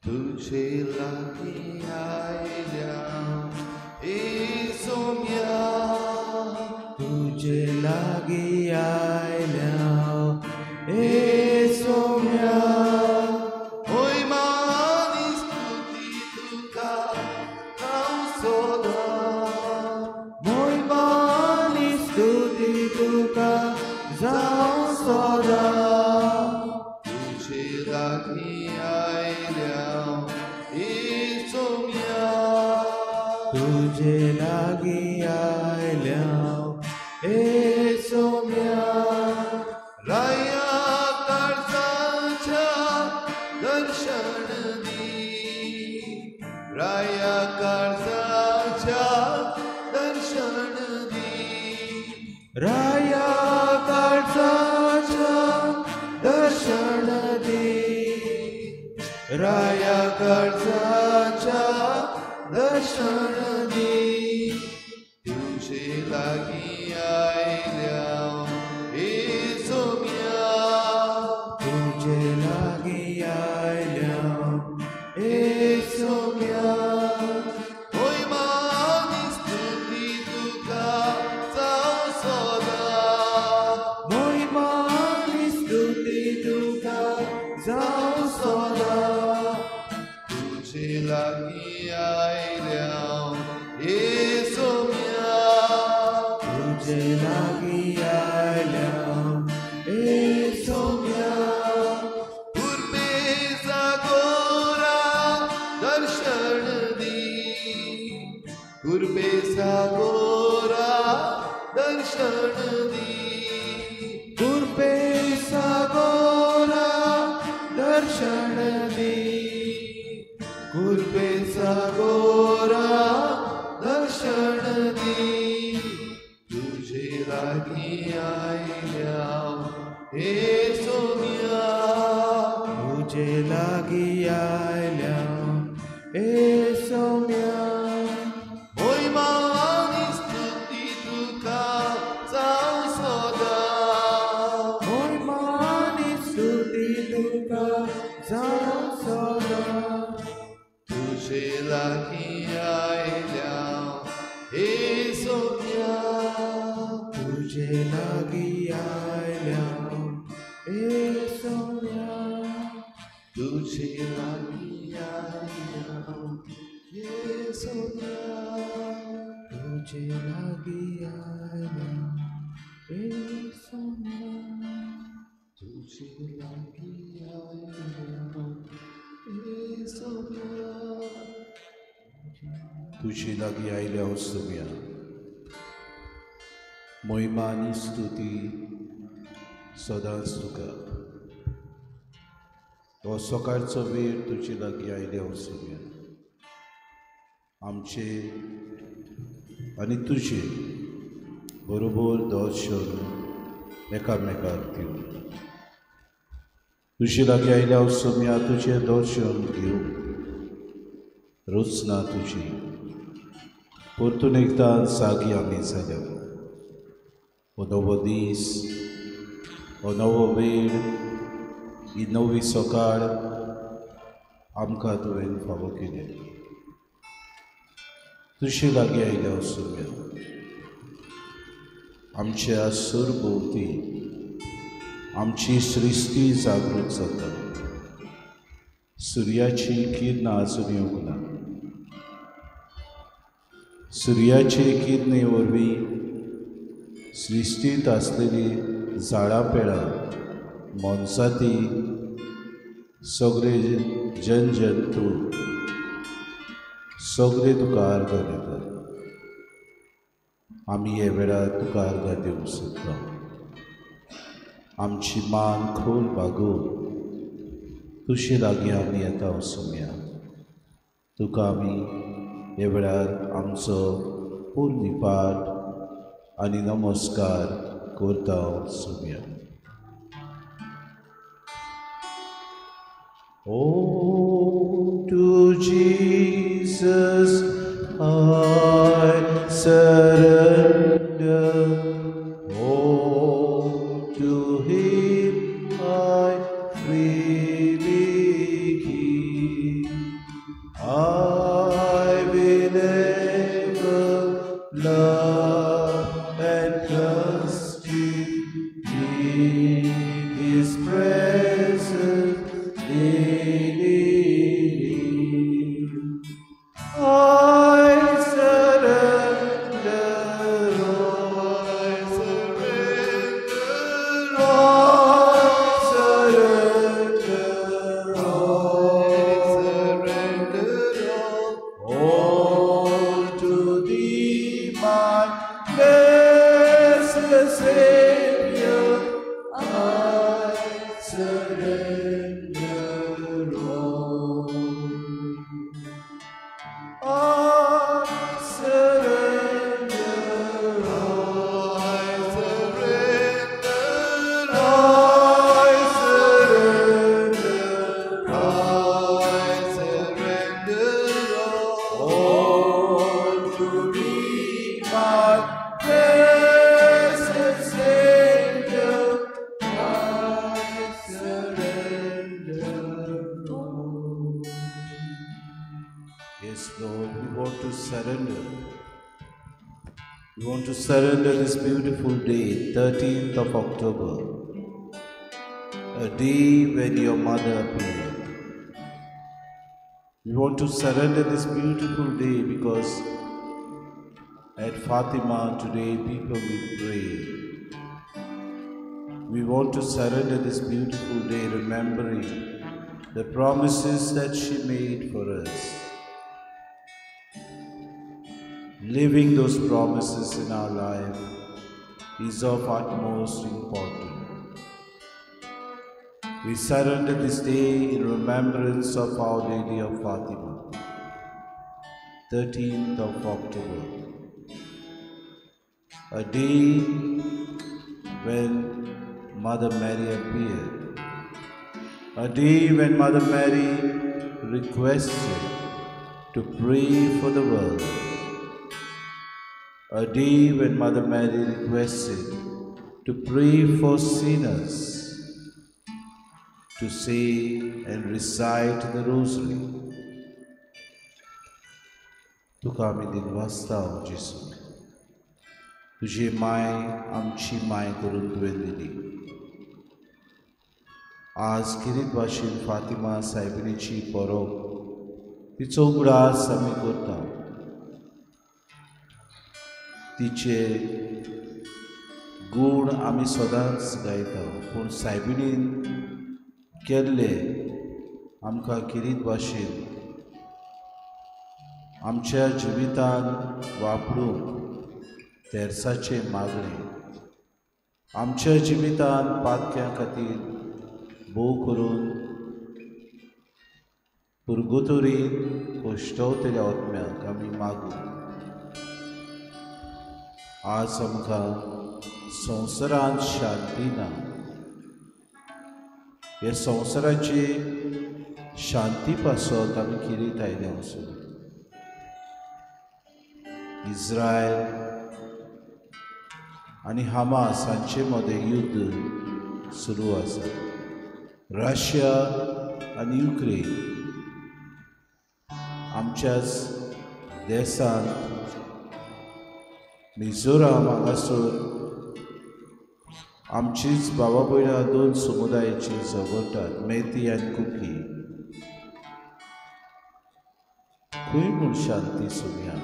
तुझे लागीं आयल्या हे सोम्या, तुझे लागीं आयल्या हे सोम्या. मोहिमा आनी स्तुती तुका जावं सदां, मोहिमा आनी स्तुती तुका जावं सदां. तुझे लागीं आयल्या हे सोम्या, तुझे लागीं आयल्या हे सोम्या. राया काळजाच्या दर्शन दी, राया काळजाच्या दर्शन दी, राया काळजाच्या दर्शन दी, राया काळजाच्या दर्शन दी. तुझे लागीं आयल्या हे सोम्या, तुझे लागीं आयल्या हे सोम्या. मोहिमा आनी स्तुती तुका जावं सदां, मोहिमा आनी स्तुती तुका जावं सदां. तुझे लागीं आयल्या हे सोम्या, तुझे लागीं आयल्या हे सोम्या. कुर्बे सागोरा दर्शन दी, कुर्बे सागोरा दर्शन दी, कुर्बे सागोरा दर्शन दी, कुर्बे सागोरा दर्शन दी. तुझे लागीं आयल्या हे सोम्या, तुझे लागीं आयल्या हे सोम्या. मोहिमा आनी स्तुती तुका जावं सदां, मोहिमा आनी स्तुती तुका जावं सदां. तुझे लागीं आयल्या हे सोम्या, तुझे लागीं आयल्या हे सोम्या. तुझे लागीं आयल्या हे सोम्या, तुझे लागीं आयल्या हे सोम्या. तुझे लागीं आयल्या हे सोम्या. तुझे लागीं आयल्या हो सोम्या, मोहिमा आनी स्तुती सदांच तुका. हो सकाळचो वेळ तुजे लागीं आयल्या हो सोम्या, आमचे आनी तुजे बरोबर दर्शन एकामेकाक दिवन. तुजे लागीं आयल्या हो सोम्या, तुजें दर्शन घेवन रचना तुजी परतून एकदां जागी आमी जाल्या. हो नवो दीस, हो नवो वेळ, ही नवी सकाळ आमकां तुवें फावो केली. तुजे लागीं आयल्या हो सोम्या, आमच्या सरभोंवती आमची सृश्टी जागृत जाता. सुर्याची किरणां आजून येवंक ना. सुर्याचे किरणे वरवीं सृश्टींत आसलेली झाडां पेडां, मोनजाती, सगळे जनजंतू सगळे तुका आर्गां दितात. आमी हे वेळार तुका आर्गां दिवंक सोदता. आमची मान खोल बागोवन तुजे लागीं आमी येता सोम्या. तुका आमी हे वेळार आमचो पुर्णिपाठ आनी नमस्कार करता Saumya. Oh, to Jesus I surrender. Oh, to Him I freely give. love and trust in His presence daily live. I surrender all, I surrender all, surrender all, surrender all to Thee, my blessed Savior, I surrender all. I surrender all, I surrender, I surrender, I surrender all to Thee, my blessed Savior, I surrender all. Yes, Lord, we want to surrender. We want to surrender this beautiful day, 13th of October, a day when your mother appeared. We want to surrender this beautiful day because at Fatima today people will pray. We want to surrender this beautiful day remembering the promises that she made for us. Living those promises in our life is of utmost importance. We surrender this day in remembrance of Our Lady of Fatima, 13th of October, a day when Mother Mary appeared, a day when Mother Mary requested to pray for the world, a day when Mother Mary requested to pray for sinners, to say and recite the rosary. तुका आमी दिनवासता ओ जेजू, तुजी my आमची my करून तुवें दिली. आज खेरीत भाशेन फातिमा सायबिणीची परब, तिचो उगडास आमी करता. तिचे गूण आमी सदांच गायता, पूण सायबिणीन केल्ले आमकां खेरीत भाशेन आमच्या जिवितांत वापरूंक तेर्साचें मागणें, आमच्या जिवितांत पातक्यां खातीर भोव करून पुर्गुतोरीन कोश्टवतल्या आत्म्याक आमी मागू. आज आमकां संवसारांत शांती ना. हे संवसाराची शांती पासत आमी किरीत आयल्या वचून. इस्रायल आनी हमास हांचे मदें युद्ध सुरू आसा. रशिया आनी युक्रेन आमच्याच देशांत मिझोराम हांगासर आमचीच बाबा भयणां दोन समुदायाची झगडटात, मेथी आनी कुकी. खंय म्हूण शांती सोदया?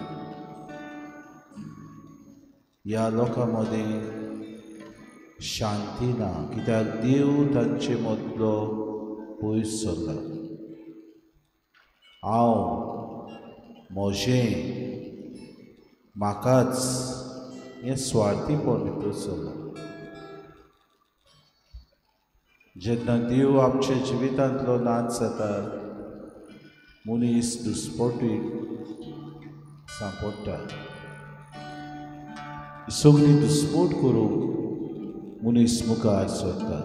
ह्या लोकां मदें शांती ना, कित्याक देव तांचे मदलो पयस सरला. हांव, म्हजें, म्हाकाच हें स्वार्थीपण भितर सरलां. जेन्ना देव आमच्या जिवितांतलो नाच जाता, मनीस दुस्पोटीक सांपडटा. सगळी दुस्पोट करूंक मनीस मुखार सरता.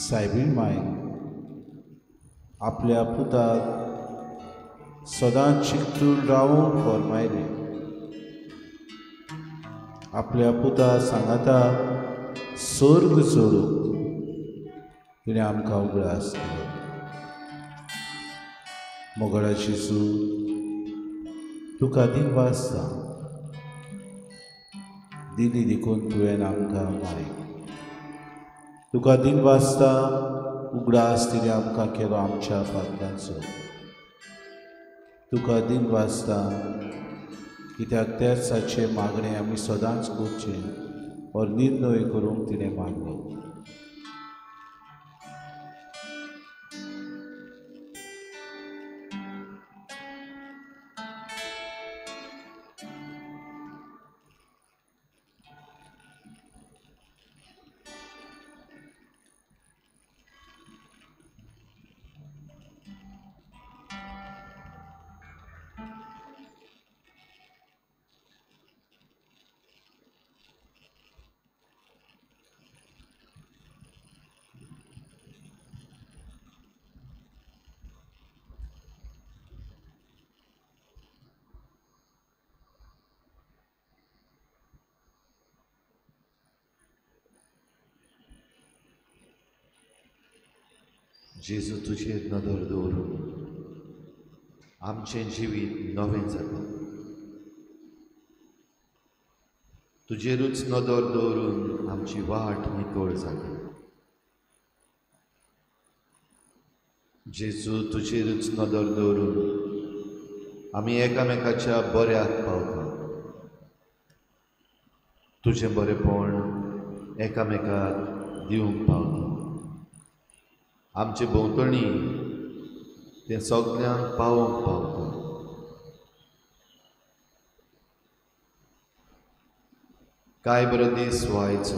सायबीण मायन आपल्या पुताक सदांच चिकटून रावूंक फर्मायलें. आपल्या पुता सांगाता स्वर्ग जोडूंक तिणें आमकां उगडास केलो. मोगळा जेजू, तुका दिनवासता दिली देखून तुवें आमकां मायक। तुका दिनवासता उगडास तिणें आमकां केलो आमच्या फाटल्यांचो। तुका दिनवासता कित्याक त्याच साचे मागणें आमी सदांच करचें और निर्णय करूंक तिणें मागलो। जेजू तुजेर नदर दवरून आमचें जिवीत नवें जाता। तुजेरूच नदर दवरून आमची वाट नितळ जाता। जेजू तुजेरूच नदर दवरून आमी एकामेकाच्या बऱ्याक पावता। तुजें बरेपण एकामेकाक दिवंक पावता। आमचे भोंवतणी तें सगल्यांक पावोवंक पावता। काय बरो दीस हो आयचो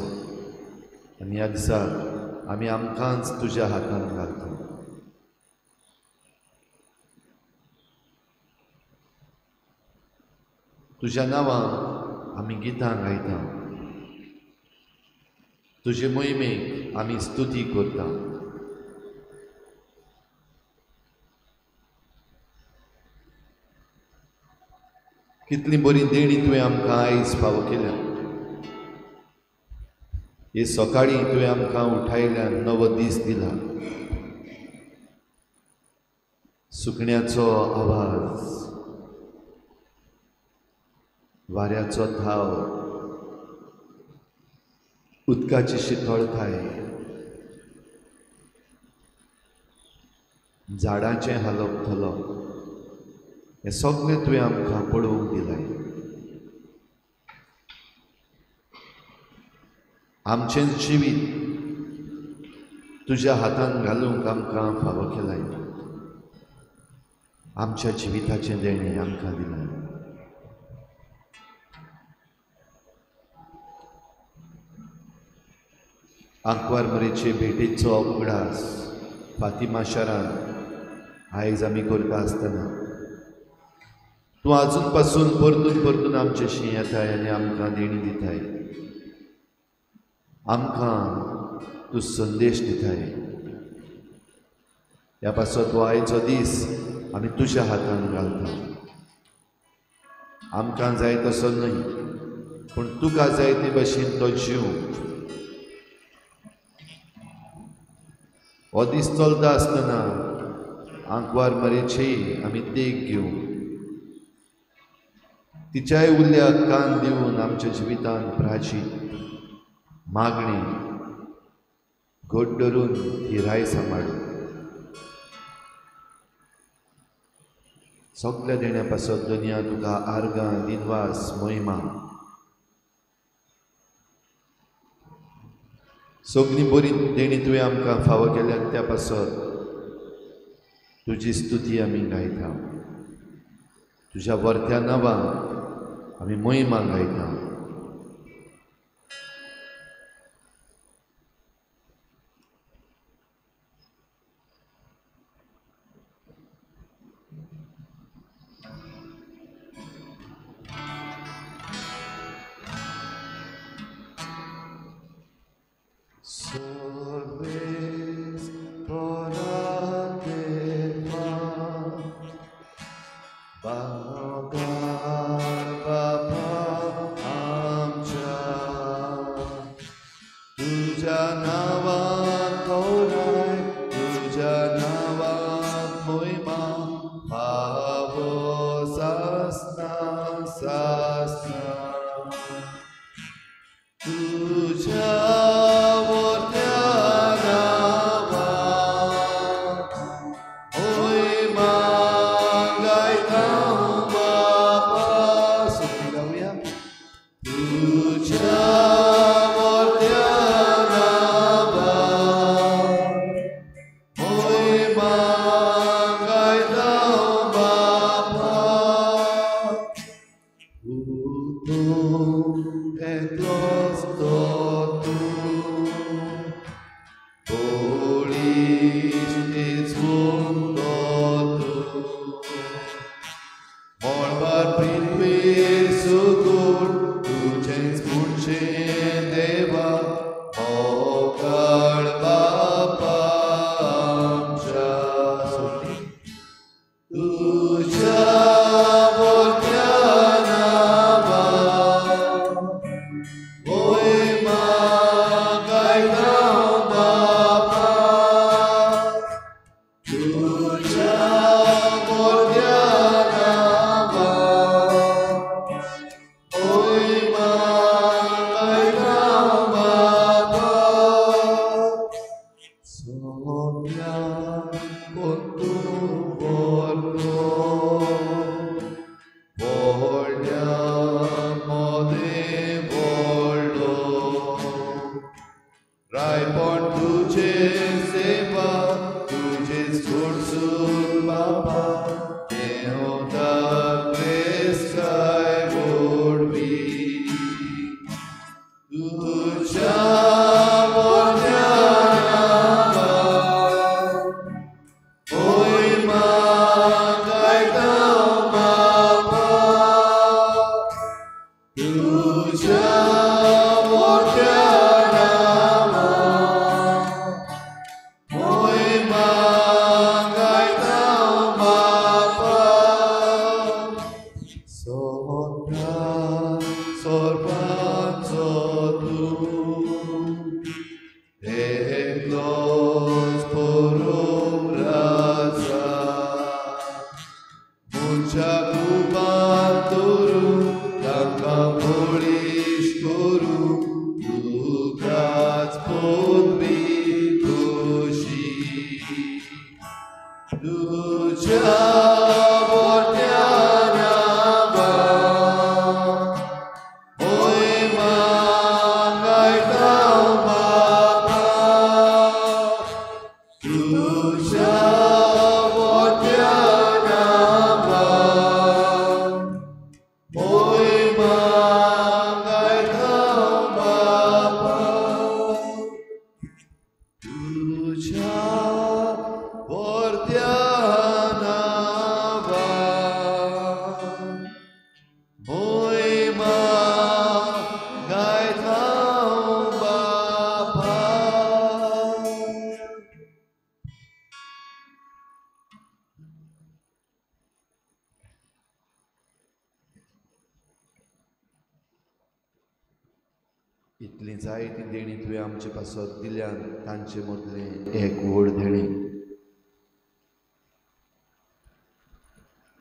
आनी ह्या दिसाक आमी आमकांच तुज्या हातान घालता। तुज्या नांवान आमी गितां गायता, तुजे मोहिमेक आमी स्तुती करता। कितली बरी देणी तुवें आमकां आयज फावो केल्या। हे सकाळीं तुवें आमकां उठायल्यान नवो दीस दिला। सुकण्याचो आवाज, वाऱ्याचो थाव, उदकाची शितळताय, झाडांचें हालप थलप, हें सगळें तुवें आमकां पळोवंक दिलां। आमचें जिवीत तुज्या हातान घालूंक आमकां फावो केलां। आमच्या जिविताचें देणें आमकां दिलां। आंकवार मरेचे भेटेचो उगडास फातिमा शारान आयज आमी करता आसतना तूं आजून पासून परतून परतून आमचे येताय आनी आमकां देणी दिताय, आमकां तूं संदेश दिताय। ह्या पासत हो आयचो दीस आमी तुज्या हातान घालता। आमकां जाय तसो न्हय, पूण तुका जाय ते भशेन तो जीव। हो दीस चलता आसतना आंकवार मरेची आमी देख घेवंक, तिच्याय उल्याक कान दिवन आमच्या जिवितान प्राची मागणी घट धरून ही राय सांबाळून सगल्या देण्या पासत दुनिया तुका आर्गां, दिनवास, मोहिमा। सगळीं बरी देणी तुवें आमकां फावो केल्यान त्या पासत तुजी स्तुती आमी गायता। तुज्या वर्त्या नांवान आमी मोहिमा गायता। Baba, Baba, इतली जायती देणी तुवें आमचे पासत दिल्यान तांचे मदलें एक व्हड देणें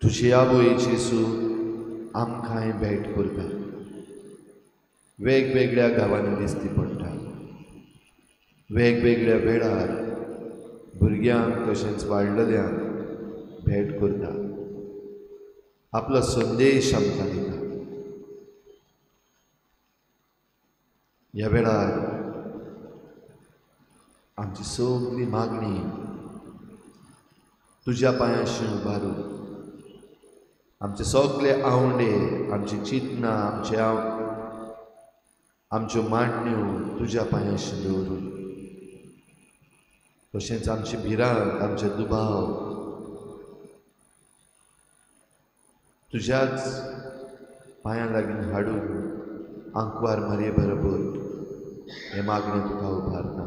तुजे आवय जेजू आमकांय भेट करता, वेगवेगळ्या गांवांनी दिसती पडटा, वेगवेगळ्या वेळार भुरग्यांक तशेंच वाडलेल्यांक भेट करता, आपलो संदेश आमकां दिता। ह्या वेळार आमची सगळी मागणी तुज्या पांयांशी उबारून आमचे सगळे आवंडे, आमची चिंतनां, आमच्यो मांडण्यो तुज्या पांयांशी दवरून, तशेंच आमची भिरांत, आमचे दुबाव तुज्याच पांयां लागीं हाडून आंकवार मारये बरोबर हें मागणें तुका उबारता।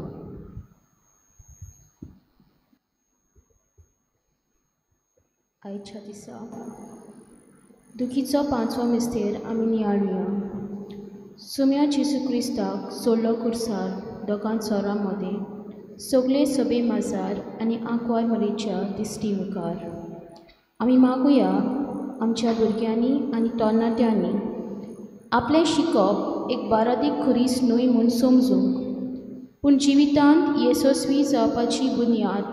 आयच्या दिसा दुखीचो पांचवो मिस्तेर आमी नियाळुया। सुम्या जेजू क्रिस्ताक सोडलो कुर्सार दोगां चोरां मदें सगळे सभे माजार आनी आंकवार मरेच्या दिश्टी मुखार आमी मागुया आमच्या भुरग्यांनी आनी तरणाट्यांनी आपलें शिकप एक बारादीक खुरीस न्हय म्हूण समजूंक, पूण जिवितांत येसस्वी जावपाची बुन्याद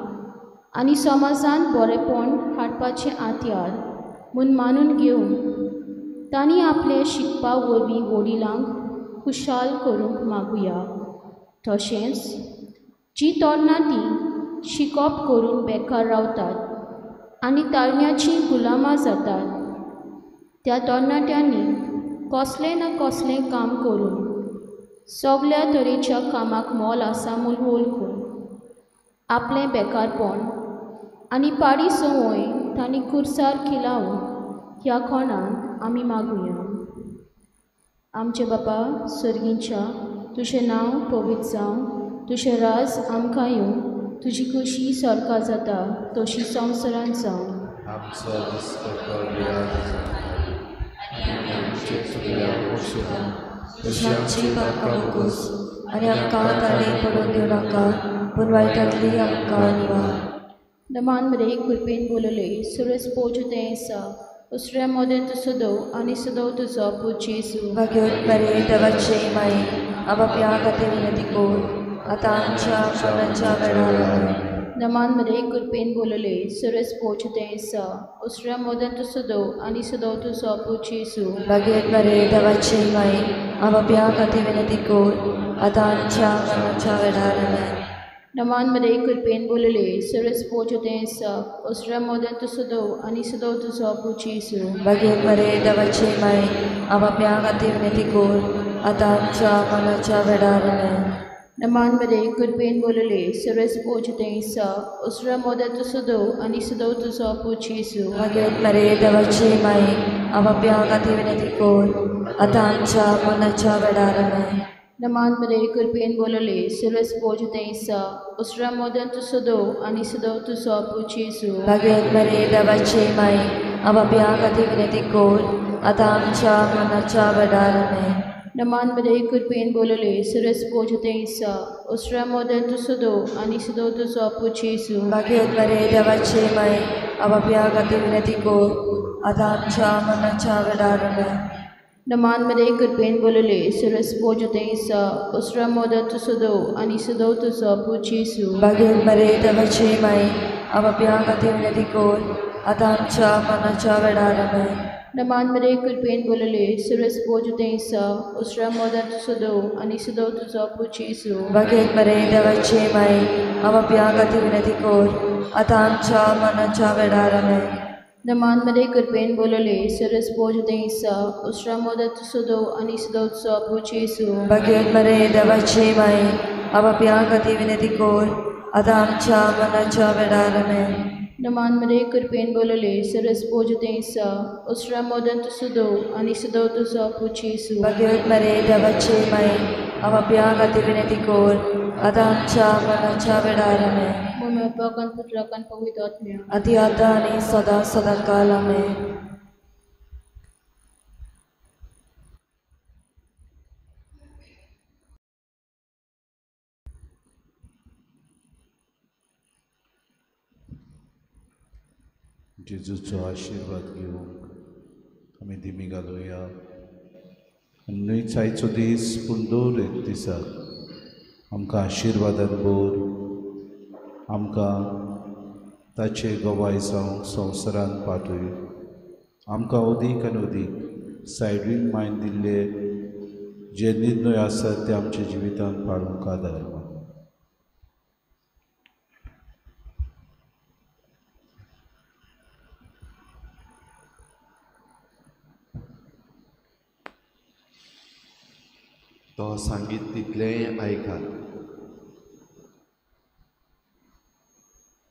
आनी समाजांत बरेपण हाडपाचें हातयार म्हूण मानून घेवन तांणी आपलें शिकपा वरवीं वडिलांक खुशाल करूंक मागुया। तशेंच जी तरणाटीं शिकप करून बेकार रावतात आनी तारण्याचीं गुलामां जातात त्या तरणाट्यांनी कसलें ना कसलें काम करून सगल्या तरेच्या कामाक मोल आसा म्हूण वळखून आपलें बेकारपण आनी पाडी संवय तांणी कुर्सार खिलावन ह्या कोणाक आमी मागुया. आमचे बापा सर्गीच्या, तुजें नांव पवित्र जावं, तुजें राज आमकां येवं, तुजी खुशी सारका जाता तशी संवसारांत जावं. आमचो दिसपट्टो आमची पापा मुकोस आनी आमकां ताणें पडून दिवं नाका, पूण वायटांतली आमकां निवार. दमान मरे कृपेन बोलले सुरस पोच तें आसा दुसऱ्या मदें तूं सदव आनी सदव तुजो पूत जेजू. भाग्यवत मरे देवाचे माये, आपापल्या खातीर विनंती कर आतां आमच्या मरणाच्या वेळार. दमान मरे कृपेन बोलले सुरस पोच तें आसा दुसऱ्या मदें तूं सदव आनी सदव तुजो पूत जेजू. भाग्यवत मरे देवाचे माये, आपापल्या खातीर विनंती कर आतां आमच्या मरणाच्या वेळार. नमान मरे कृपेन बोलले सरस पोच तें आसा दुसऱ्या मदें तूं सदव आनी सदव तुजो पूत जेजू. भाग्यवत मरे देवाचे माये, आपापल्या खातीर विनंती कर आतां आमच्या मरणाच्या वेळार. नमान मरे कृपेन बोलले सरस पोच तें आसा दुसऱ्या मदें तूं सदव आनी सदव तुजो पूत जेजू. भाग्यवत मरे देवाचे माये, आपापल्या खातीर विनंती कर आतां आमच्या मरणाच्या वेळार. नमान मरे कृपेन बोलले सरस पोच तें आसा दुसऱ्या मदें तूं सदव आनी सदव तुजो पूत जेजू. भाग्यवत मरे देवाचे माये, आपापल्या खातीर विनंती कर आतां आमच्या मरणाच्या वेळार. नमान मरे कृपेन बोलले सरस पोच तें आसा दुसऱ्या मदें तूं सदव आनी सदव तुजो पूत जेजू. भाग्यवत मरे देवाचे माये, आपापल्या खातीर विनंती कर आतां आमच्या मरणाच्या वेळार. नमान मरे कृपेन बोलले सरस पोच तें आसा दुसऱ्या मदें तूं सदव आनी सदव तुजो पूत जेजू. भाग्यवत मरे देवाचे माये, आपापल्या खातीर विनंती कर आतां आमच्या मरणाच्या वेळार. नमान मरे कृपेन बोलले सरस पोच तें आसा दुसऱ्या मदें तूं सदव आनी सदव तुजो पूत जेजू. भाग्यवत मरे देवाचे माये, आपापल्या खातीर विनंती कर आतां आमच्या मरणाच्या वेळार. नमान मरे कृपेन बोलले सरस पोच तें आसा दुसऱ्या मदें तूं सदव आनी सदव तुजो पूत जेजू. भाग्यवत मरे देवाचे माये, आपापल्या खातीर विनंती कर आतां आमच्या मरणाच्या वेळार. नमान मरे कृपेन बोलले सरस पोच तें आसा दुसऱ्या मदें तूं सदव आनी सदव तुजो पूत जेजू. भाग्यवत मरे देवाचे माये, आपापल्या खातीर विनंती कर आतां आमच्या मरणाच्या वेळार. बापान पुत्रान पवित्र आत्म्या आती आतां आनी सदां सदां काल. आमेन. जेजूचो आशिर्वाद घेवंक आमी दिमी घालुया. न्हय आयचो दीस पूण दर एक दिसाक आमकां आशिर्वादान भर, आमकां ताचे गवाय जावंक संवसारांत पाठय. आमकां अदीक आनी अदीक सायडीन मायन दिल्ले जे निर्णय आसात ते आमच्या जिवितांत पाळूंक आदार. तो सांगीत तितलेंय आयकात.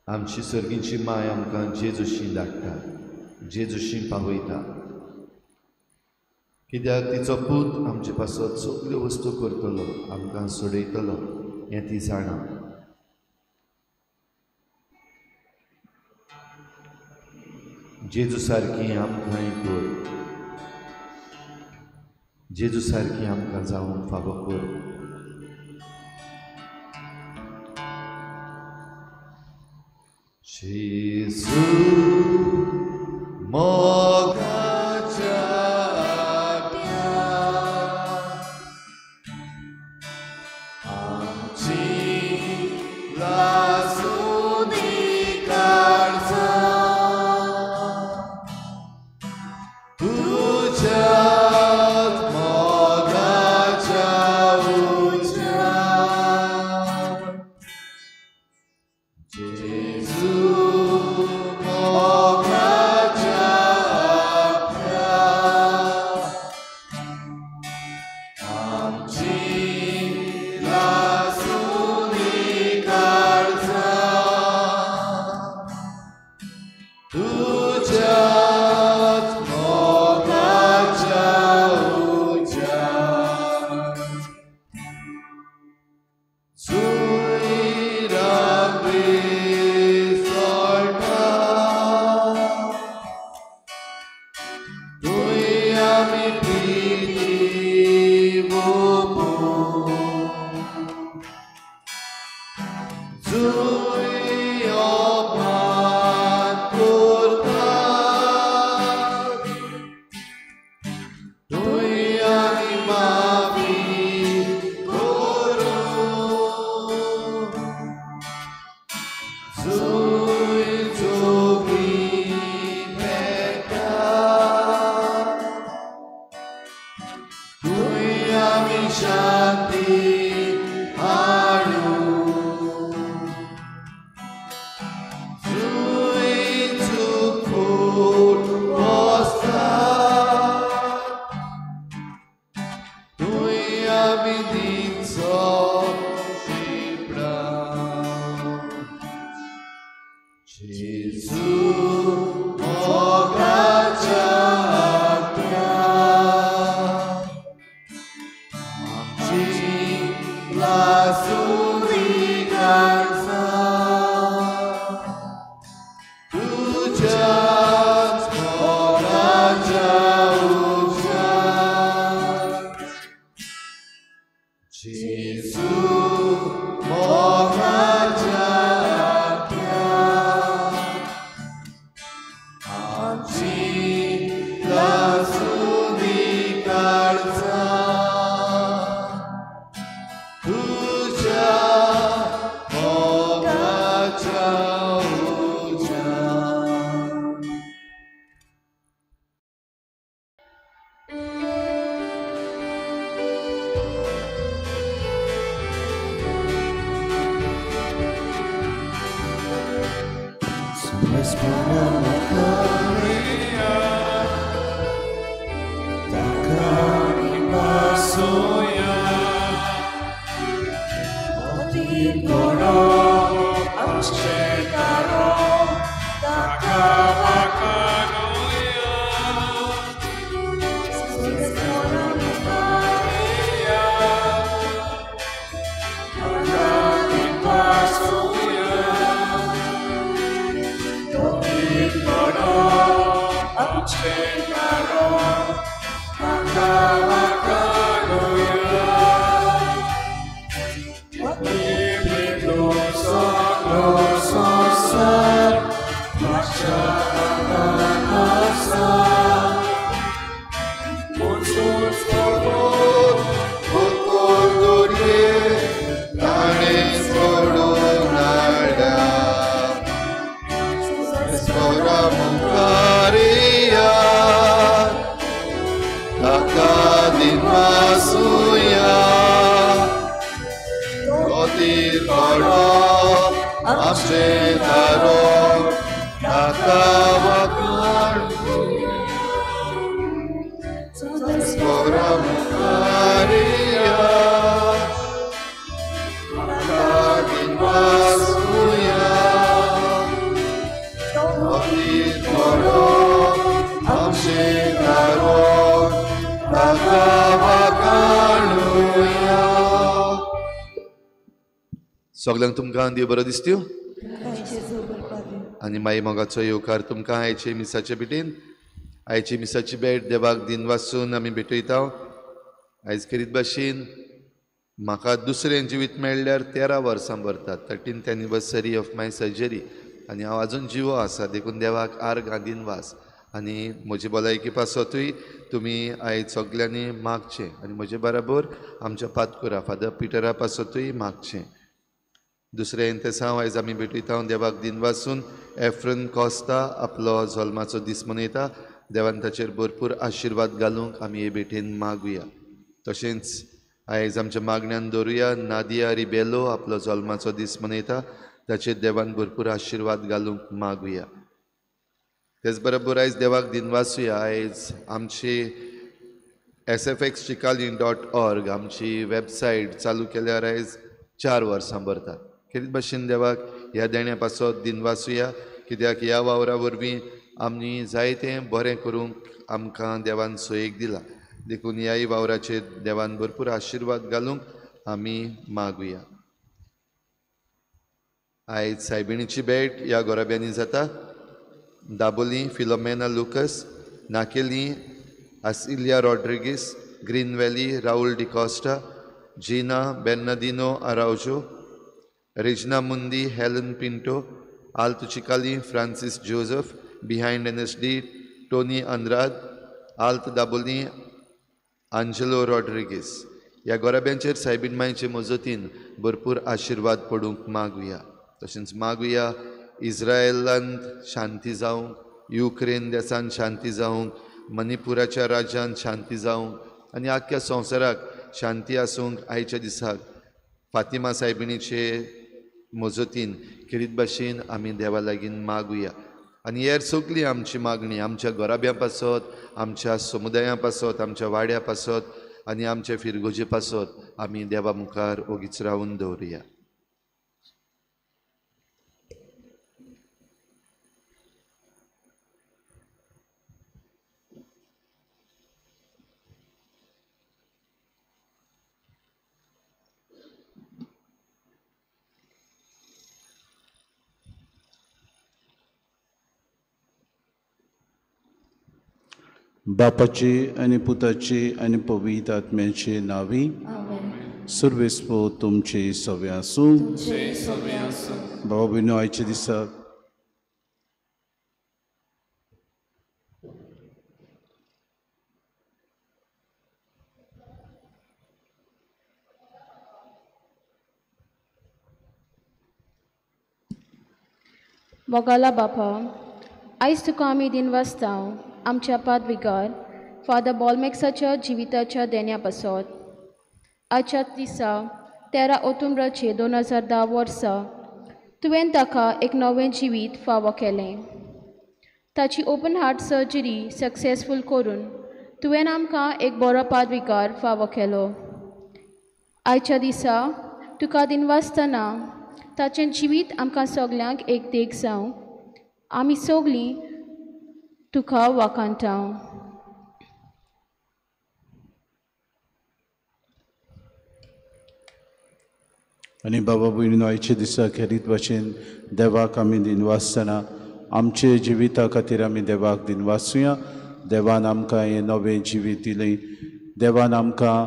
आमची सर्गींची माय आमकां जेजूशी धाडटा, जेजूशी पावयता, कित्याक तिचो पूत आमचे पासत सगल्यो वस्तू करतलो, आमकां सोडयतलो हें ती जाणा. जेजू सारकी आमकांय कर, जेजू सारकी आमकां जावंक फावो कर. जेजू मोगाच्या आमची लासूनी काळजां तुझ्याच मोगाच्या उज्यान. जेजू आमी प्रीती ओपूं जुंय अपमान करतात थंय आमी माफी करूं जुंय जोगीं मेळटात थंय आमी शांती हाडूं जुंय चूक बसतात थंय आमी दिनचो शिंपडावं. जेजू मोगाच्या आत्म्या आमची लासुनी काळजां तुज्याच मोगाच्या उज्यान जेजू मोगाच्या आत्म्या आमची लासुनी काळजां तुज्या मोगाच्या उज्यान. सगळ्यांक तुमकां देव बरो दिसत्यो आनी माई मोगाचो येवकार तुमकां आयचे मिसाचे भेटेन. आयची मिसाची भेट देवाक दिन वासून आमी भेटयता. आयज खेरीत भाशेन म्हाका दुसरें जिवीत मेळ्ळ्यार 13 वर्सां भरतात, 13th anniversary of my surgery, आनी हांव आजून जिवो आसा देखून देवाक आर्गां दिनवास. आनी म्हजी भलायकी पासतूय तुमी आयज सगल्यांनी मागचें आनी म्हजे बराबर आमच्या पातकुरा फादर पिटरा पासतूय मागचें. दुसरें इंतेसांव आयज आमी भेटयता देवाक दिनवासून. एफ्रन कोस्ता आपलो जल्माचो दीस मनयता, देवान ताचेर भरपूर आशिर्वाद घालूंक आमी हे भेटेन मागुया. तशेंच आयज आमच्या मागण्यान दवरुया नादिया रिबेलो आपलो जल्माचो दीस मनयता, ताचेर देवान भरपूर आशिर्वाद घालूंक मागुया. तेच बरोबर आयज देवाक दिनवासूया. आयज आमची sfxchicalim.org आमची वेबसायट चालू केल्यार आयज 4 वर्सां भरतात. खेरीत भाशेन देवाक ह्या देण्या पासत दिनवासूया, कित्याक ह्या वावरा वरवीं आमी जायतें बरें करूंक आमकां देवान सोयेक दिला, देखून ह्याय वावराचेर देवान भरपूर आशिर्वाद घालूंक आमी मागुया. आयज सायबिणीची भेट ह्या गोराब्यांनी जाता. दाबोली फिलोमेना लुकस, नाकेली Asilia Rodrigues, Green Valley, Raul D'Costa, Gina Bernardino Araujo, Regina Mundi, Helen Pinto, Alto Chicalim, Francis Joseph, behind NSD, Tony Andrade, Alto Dabolim, Angelo Rodrigues. ह्या गोराब्यांचेर सायबीण मांयचे मजतीन भरपूर आशिर्वाद पडूंक मागुया. तशेंच मागुया इस्रायलांत शांती जावंक, युक्रेन देशांत शांती जावंक, मणिपुराच्या राज्यांत शांती जावंक आनी आख्ख्या संवसाराक शांती आसूंक आयच्या दिसाक फातिमा सायबिणीचे मजतीन खेरीत भाशेन आमी देवा लागीं मागुया. आनी हेर सगळी आमची मागणी आमच्या घराब्यां पासत, आमच्या समुदाया पासत, आमच्या वाड्या पासत आनी आमच्या फिरगोजे पासत आमी देवा मुखार ओगीच रावून दवरुया. बापाची आनी पुताची आनी पवित्र आत्म्याचे नावी सुर्वेस्पो तुमचे सवे आसूं. बाबा भयणो आयच्या दिसा मोगाला बापा, आयज तुका आमी दिनवासता आमच्या पादविगार फादर बॉलमॅक्साच्या जिविताच्या देण्या पासत. आयच्या दिसा 13 ऑक्टोबराचे 2010 वर्सा तुवें ताका एक नवें जिवीत फावो केलें. ताची ओपन हार्ट सर्जरी सक्सेसफूल करून तुवें आमकां एक बरो पादविगार फावो केलो. आयच्या दिसा तुका दिनवासतना ताचें जिवीत आमकां सगल्यांक एक देख जावं. आमी सगळीं तुका वाखाणटा. आनी बाबा भयणीनो आयच्या दिसा खेरीत भाशेन देवाक आमी दिनवासतना आमचे जिविता खातीर आमी देवाक दिनवासुया. देवान आमकां हें नवें जिवीत दिलें. देवान आमकां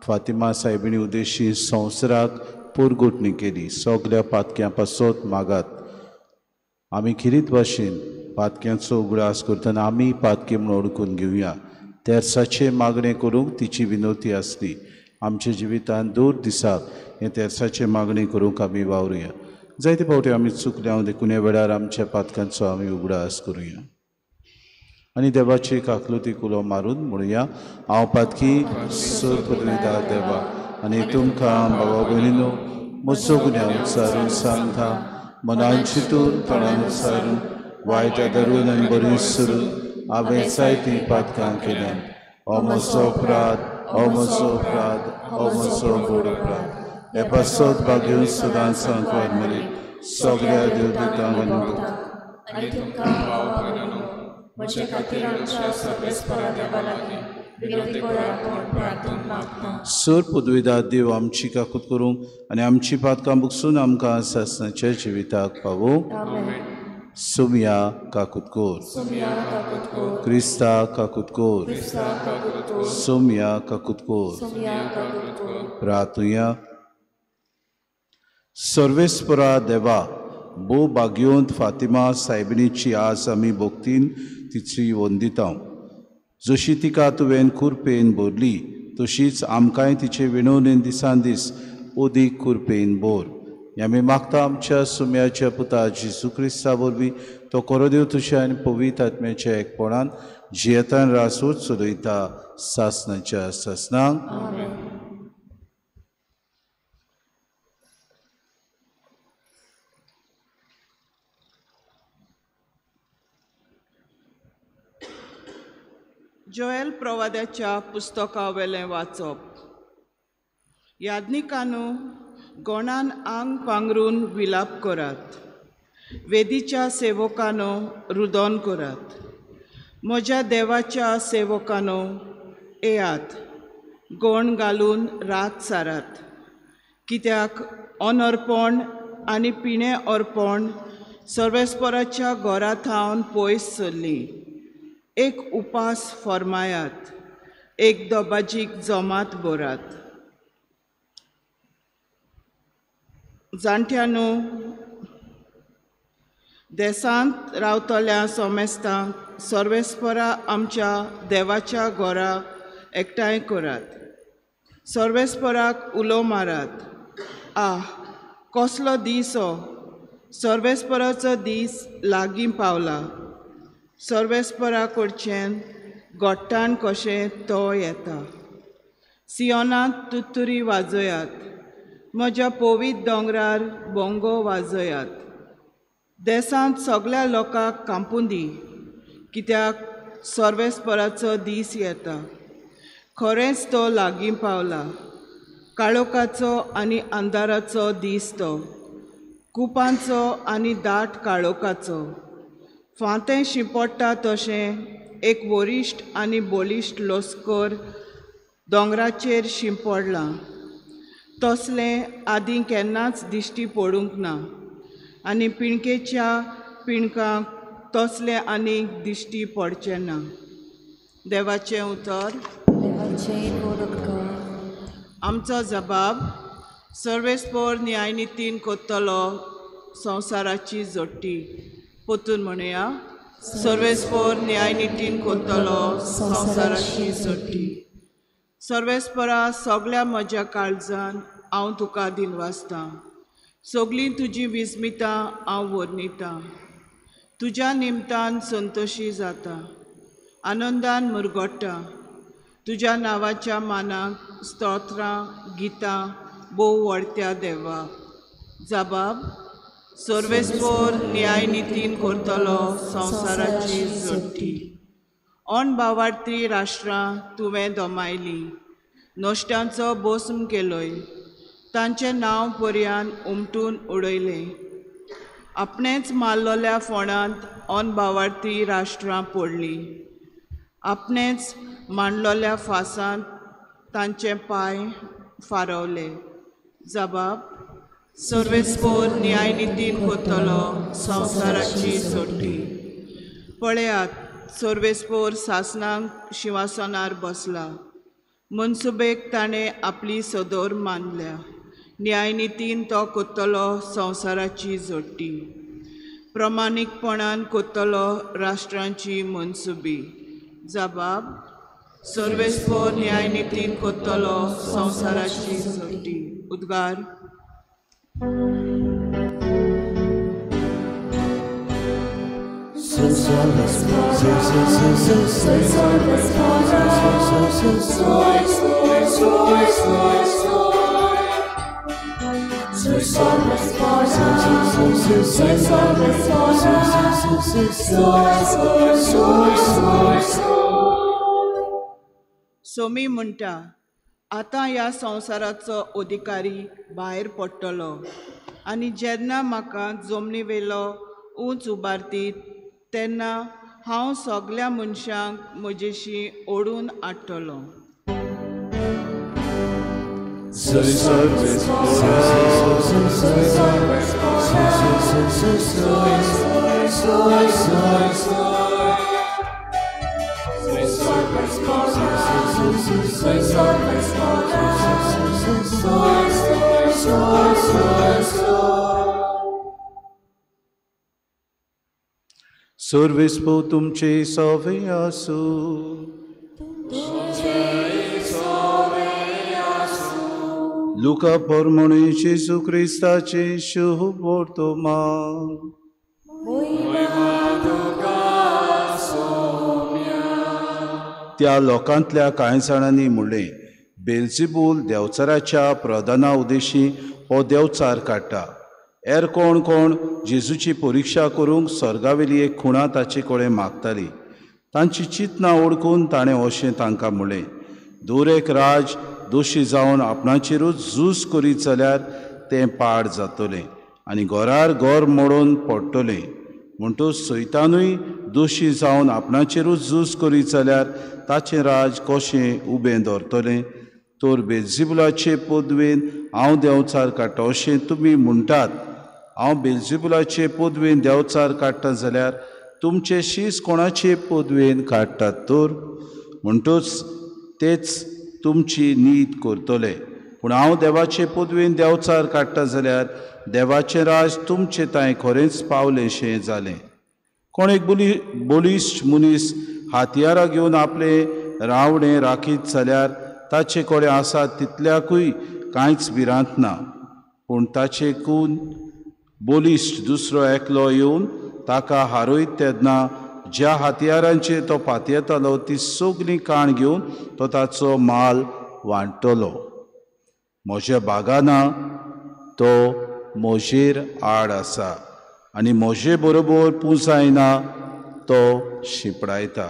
फातिमा सायबिणी उद्देशी संवसाराक पुरगुटणी केली. सगल्या पातक्यां पासत मागात. आमी खेरीत भाशेन पातक्यांचो उगडास करतना आमी पातकी म्हूण ओळखून घेवया. तेर्साचें मागणें करूंक तिची विनवती आसली. आमच्या जिवितांत दूर दिसाक हें तेर्साचें मागणें करूंक आमी वावरुया. जायते फावटी आमी चुकल्या देखून ह्या वेळार आमच्या पातकांचो आमी उगडास करुया आनी देवाची काकलुती कुलो मारून म्हणुया, हांव पातकी सोर पदवीदार देवा आनी तुमकां बाबा भयणीनो म्हजो गुन्यांव सारून सांगता, मनान चिंतून तोंडान सारून वायट धरून आनी बरी सुरून हांवें जायतीं पातकां केल्यात. हो म्हजो अपराध, हो म्हजो अपराध, हो म्हजो व्हड अपराध. हे पासत भाग्य सदांच सांकवार मरे सगळ्या देवदूतांक आनी तुमकां म्हजे खातीर आमच्या सर्वेस्परा देवा लागीं विनवती करात म्हूण प्रार्थना मागता. सर पदवीदार देव आमची काकूत करूंक आनी आमची पातकां बुकसून आमकां सासणाच्या जिविताक पावोवंक. सुमया काकूत कोर, क्रिस्ता काकूत कोर, सुमया काकूत कोर. प्रार्थुया. सर्वेस्परा देवा, भोव भाग्यवंत फातिमा सायबिणीची आज आमी भक्तीन तिची वंदिता. जशी तिका तुवें कुरपेन भरली तशीच आमकांय तिचे विणवणेन दिसान दीस अदीक कुरपेन भर. आमी मागता आमच्या सुम्याच्या पुता जेजू क्रिस्ता वरवीं तो कोरोदेव तुज्या आनी पवित्र आत्म्याच्या एकपणान जियेतान रासूच चलयता सासणाच्या सासणांक. जोएल प्रवाद्याच्या पुस्तकावेलें वाचप. याज्ञिकानो, गोणान आंग पांगरून विलाप करात, वेदीच्या सेवकानो रुदन करात, म्हज्या देवाच्या सेवकानो येयात, गोण घालून रात सारात, कित्याक अनर्पण आनी पिणें अर्पण सर्वेस्पराच्या घरा थावन पयस सरली. एक उपास फर्मायात, एक दोबाजीक जमात भरात. जाणट्यांनो, देसांत रावतल्या सोमेस्तांक सर्वेस्परा आमच्या देवाच्या घरा एकठांय करात. सर्वेस्पराक उलो मारात. आह, कसलो दीस हो! सर्वेस्पराचो दीस लागीं पावला. सर्वेस्परा कडच्यान गोट्टान कशें तो येता. सियोनांत तुत्तुरी वाजयात, म्हज्या पवित्र दोंगरार बोंगो वाजयात. देसांत सगळ्या लोकांक कांपूं दी, कित्याक सर्वेस्पराचो दीस येता. खरेंच तो लागीं पावला. काळोखाचो आनी अंधाराचो दीस तो, कुपांचो आनी दाट काळोखाचो. फांतें शिंपडटा तशें एक वरिश्ठ आनी बळिश्ट लश्कर दोंगराचेर शिंपडलां. तसलें आदीं केन्नाच दिश्टी पडूंक ना आनी पिणकेच्या पिणकांक तसलें आनीक दिश्टी पडचें ना. देवाचें उतर. आमचो जबाब सर्वेस्पोर न्यायनितीन कोत्तलो संवसाराची जोडटी. पोतून म्हणया, सर्वेस्पोर न्यायनितीन कोत्तलो संवसाराची जोडटी. सर्वेस्परा, सगळ्या म्हज्या काळजान हांव तुका दिनवासतां. सगळीं तुजीं विस्मितां हांव वर्णितां. तुज्या निमतान संतोशी जाता, आनंदान मुरगोट्टा. तुज्या नांवाच्या मानाक स्तोत्रां गितां भोव व्हडत्या देवा. जबाब सर्वेस्पोर न्यायनितीन करतलो संवसाराची जोडटी. अणभावार्थी राष्ट्रां तुवें दोमायलीं, नश्ट्यांचो भस्म केलोय, तांचें नांव पर्यान उमटून उडयलें. आपणेंच मारलोल्या फोंडांत अणभावार्थी राष्ट्रां पडलीं, आपणेंच मांडलोल्या फासांत तांचे पांय फारवले. जबाब सर्वेस्पोर न्यायनितीन कोत्तलो संवसाराची सोडटी. पळयात, सर्वेस्पोर सासनांक शिंवासनार बसला. मनसुबेक ताणें आपली सदोर मानल्या. न्यायनितीन तो कोत्तलो संवसाराची जोडटी. प्रमाणीकपणान कोत्तलो राष्ट्रांची मनसुबी. जबाब सर्वेस्पोर न्यायनितीन कोत्तलो संवसाराची जोडटी. उद्गार. सोमी म्हणटा, आतां ह्या संवसाराचो अधिकारी भायर पडटलो आनी जेन्ना म्हाका जमनी वेलो उंच उबारतीत तेन्ना हांव सगल्या मनशांक म्हजेशी ओडून हाडटलो. सर्वेस्पोर तुमचे सवे आसूं. लुका प्रमाणे जेजू क्रिस्ताचे शुभ वर्तमान. त्या लोकांतल्या कांय जाणांनी म्हणलें, बेलझेबूल देंवचाराच्या प्रधाना उदेशी हो देंवचार काडटा. हेर कोण कोण जेजूची परिक्षा करूंक सर्गावेली एक खुणा ताचे कडेन मागताली. तांची चिंतना ओळखून ताणें अशें तांकां म्हणलें, दर एक राज दोशी जावन आपणाचेरूच झूज करीत जाल्यार तें पाड जातलें आनी घरार घर मोडून पडटलें. म्हणटच सैतानूय दोशी जावन आपणाचेरूच झूज करीत जाल्यार ताचें राज कशें उबें दवरतलें? तर बेलझेबुलाचे पदवेन हांव देंवचार काडटा अशें तुमी म्हणटात. हांव बेलझेबुलाचे पदवेन देंवचार काडटा जाल्यार तुमचे शीस कोणाचे पदवेन काडटात तर? म्हणटच तेच तुमची नीत करतले. पूण हांव देवाचे पदवेन देंवचार काडटा जाल्यार देवाचें राज तुमचे तांय खरेंच पावलेंशें जालें. कोण एक बलिश्ट मनीस हातयारां घेवन आपले रावणें राखीत जाल्यार ताचे कडेन आसा तितल्याकूय कांयच भिरांत ना. पूण ताचेकून बलिश्ट दुसरो एकलो येवन ताका हारयत तेन्ना ज्या हातयारांचेर तो पातयेतालो ती सगळी काण घेवन तो ताचो माल वांट्टलो. म्हज्या बागाना तो म्हजेर आड आसा आनी म्हजे बरोबर पुंजायना तो शिंपडायता.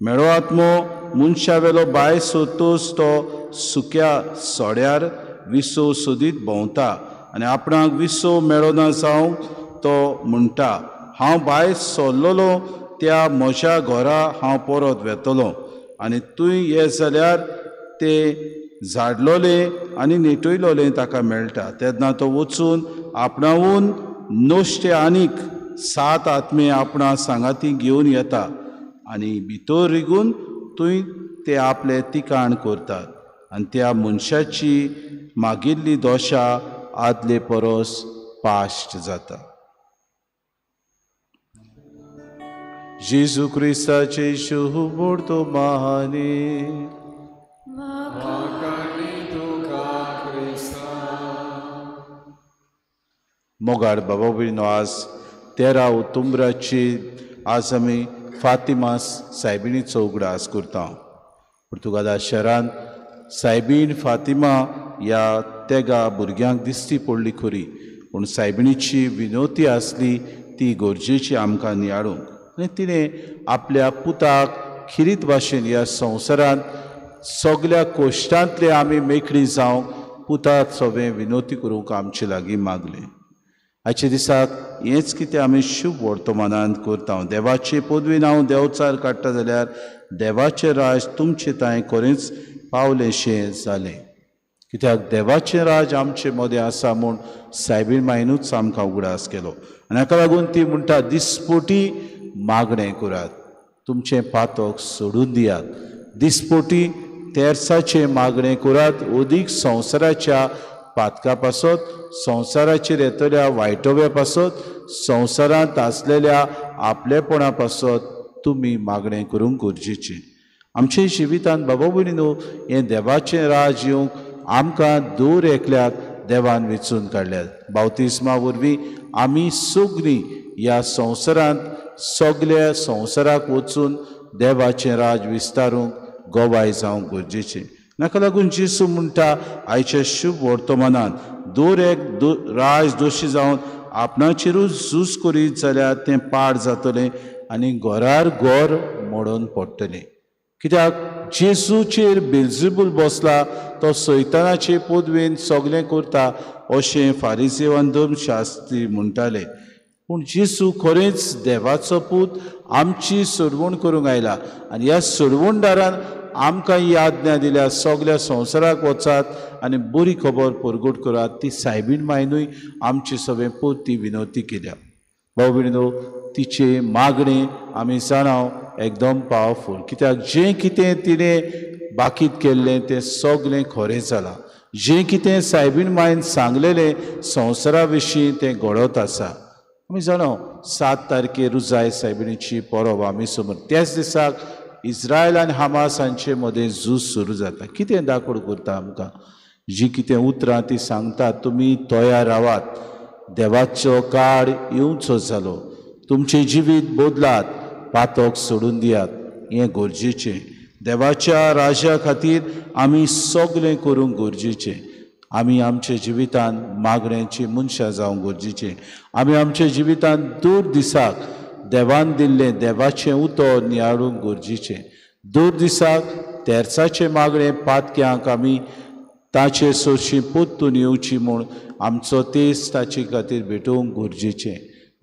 मेळो आत्मो मनशा वेलो बाय सोदतोच तो सुक्या सोड्यार विसव सोदीत भोंवता आनी आपणाक विसव मेळना जावंक तो म्हणटा, हांव भायर सरलेलो त्या म्हज्या घरा हांव परत वेतलो. आनी तूं ये जाल्यार ते झाडलोलें आनी नेटयलोलें ताका मेळटा. तेन्ना तो वचून आपणावून नश्टे आनीक 7 आत्मे आपणा सांगाती घेवन येता आनी भितर रिगून थंय ते आपले तिकाण करतात आनी त्या मनशाची मागिल्ली दोशा आदले परस पाश्ट जाता. जेजू क्रिस्ताचे शुभ महाने. मोगाड बाबा भयणीनो, आज 13 ऑक्टोबराची आज आमी फातिमा सायबिणीचो उगडास करता. पुर्तुगाला शहरांत सायबीण फातिमा ह्या तेगा भुरग्यांक दिश्टी पडली खरी, पूण सायबिणीची विनोती आसली ती गरजेची आमकां नियाळूंक. आनी तिणें आपल्या पुताक खिरीत भाशेन ह्या संवसारांत सगल्या कोश्टांतले आमी मेकळी जावंक पुताक सगळें विनोती करूंक आमचे लागीं मागलें. आयच्या दिसाक हेंच कितें आमी शुभ वर्तमानांत करता. देवाचे पदवीन हांव देंवचार काडटा जाल्यार देवाचें राज तुमचे तांय खरेंच पावलेंशें जालें. कित्याक देवाचें राज आमचे मदें आसा म्हूण सायबीण मायनूच आमकां उगडास केलो. आनी हाका लागून ती म्हणटा, दिसपोटी मागणें करात, तुमचें पातक सोडून दियात, दिसपोटी तेर्साचें मागणें करात, अदीक संवसाराच्या पातका पासत, संवसाराचेर येतल्या वायटोव्या पासत, संवसारांत आसलेल्या आपलेपणा पासत तुमी मागणें करूंक गरजेचें. आमच्या जिवितांत बाबा भयणीनो, हें देवाचें राज येवंक आमकां दर एकल्याक देवान वेंचून काडल्यात. बावतिस्मा वरवीं आमी सगळीं ह्या संवसारांत सगल्या संवसाराक वचून देवाचें राज विस्तारूंक गवाय जावंक गरजेचें. नाका लागून जेजू म्हणटा आयच्या शुभ वर्तमानांत दर एक राज दोशी जावन आपणाचेरूच झूज करीत जाल्यार तें पाड जातलें आनी घरार घर मोडून पडटलें. कित्याक जेजूचेर बेल्झेबूल बसला तो सैतानाचे पदवेन सगळें करता अशें फारिजेवान धर्मशास्त्री म्हणटाले. पूण जेजू खरेंच देवाचो पूत आमची सोडवण करूंक आयला आनी ह्या सोडवणदारान आमकां ही आज्ञा दिल्या, सगल्या संवसाराक वचात आनी बरी खबर परगट करात. ती सायबीण मायनूय आमची सगळें परती विनवती केल्या. भाव भयणीनो, तिचें मागणें आमी जाणाव एकदम पावरफूल. कित्याक जें कितें तिणें बाकीत केल्लें तें सगळें खरें जालां. जें कितें सायबीण मायन सांगलेलें संवसारा विशीं तें घडत आसा. आमी जाणाव 7 तारखेर रुजाय सायबिणीची परब आमी समज. त्याच दिसाक इस्रायल आनी हमास हांचे मदें झूज सुरू जाता. कितें दाखोड करता आमकां, जीं कितें उतरां ती सांगता, तुमी तयार रावात, देवाचो काळ येवचो जालो, तुमचें जिवीत बदलात, पातक सोडून दियात, हें गरजेचें. देवाच्या राजा खातीर आमी सगळें करूंक गरजेचें. आमी आमच्या जिवितांत मागण्याची मनशां जावंक गरजेचें. आमी आमच्या जिवितांत दर दिसाक देवान दिल्लें देवाचें उतर नियाळूंक गरजेचें. दर दिसाक तेर्साचें मागणें पातक्यांक आमी ताचे सोरशी परतून येवची म्हूण आमचो तेज ताचे खातीर भेटोवंक गरजेचें.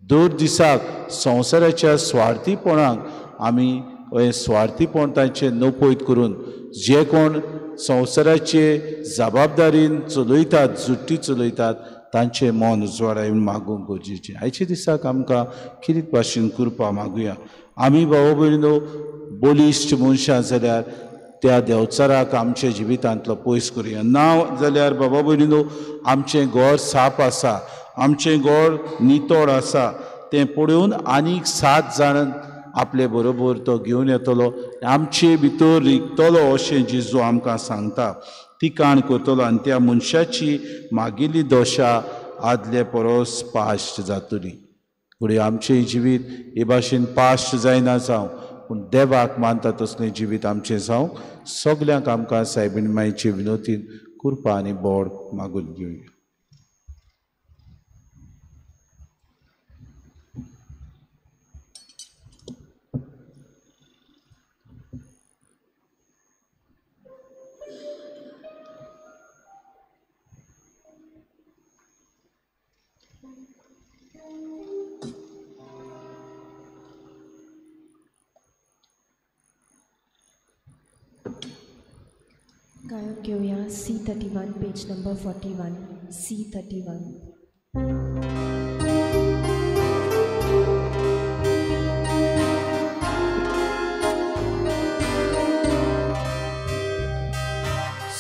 दर दिसाक संवसाराच्या स्वार्थीपणाक आमी हें स्वार्थीपण तांचें नपयत करून जे कोण संवसाराचे जबाबदारीन चलयतात, जुट्टी चलयतात, तांचें मन उजवाडावन मागूंक गरजेचें. आयच्या दिसाक आमकां कितें भाशेन कृपा मागुया. आमी भाव भयणीनो बलिश्ट मनशां जाल्यार त्या देंवचाराक आमच्या जिवितांतलो पयस करुया. ना जाल्यार बाबा भयणीनो, आमचें घर साफ आसा, आमचें घर नितळ आसा, तें पळोवन आनीक 7 जाण आपले बरोबर तो घेवन येतलो, आमचे भितर रिगतलो अशें जेजू आमकां सांगता. ती काण करतलो आनी त्या मनशाची मागिल्ली दशा आदले परस पाश्ट जातली. फुडें आमचें जिवीत हे भाशेन पाश्ट जायना जावं, पूण देवाक मानता तसलें जिवीत आमचें जावं. सगल्यांक आमकां सायबीण मायचे विनोतीन कृपा आनी बोड मागून घेवया. गायन घेवया C31 page number 41 C31.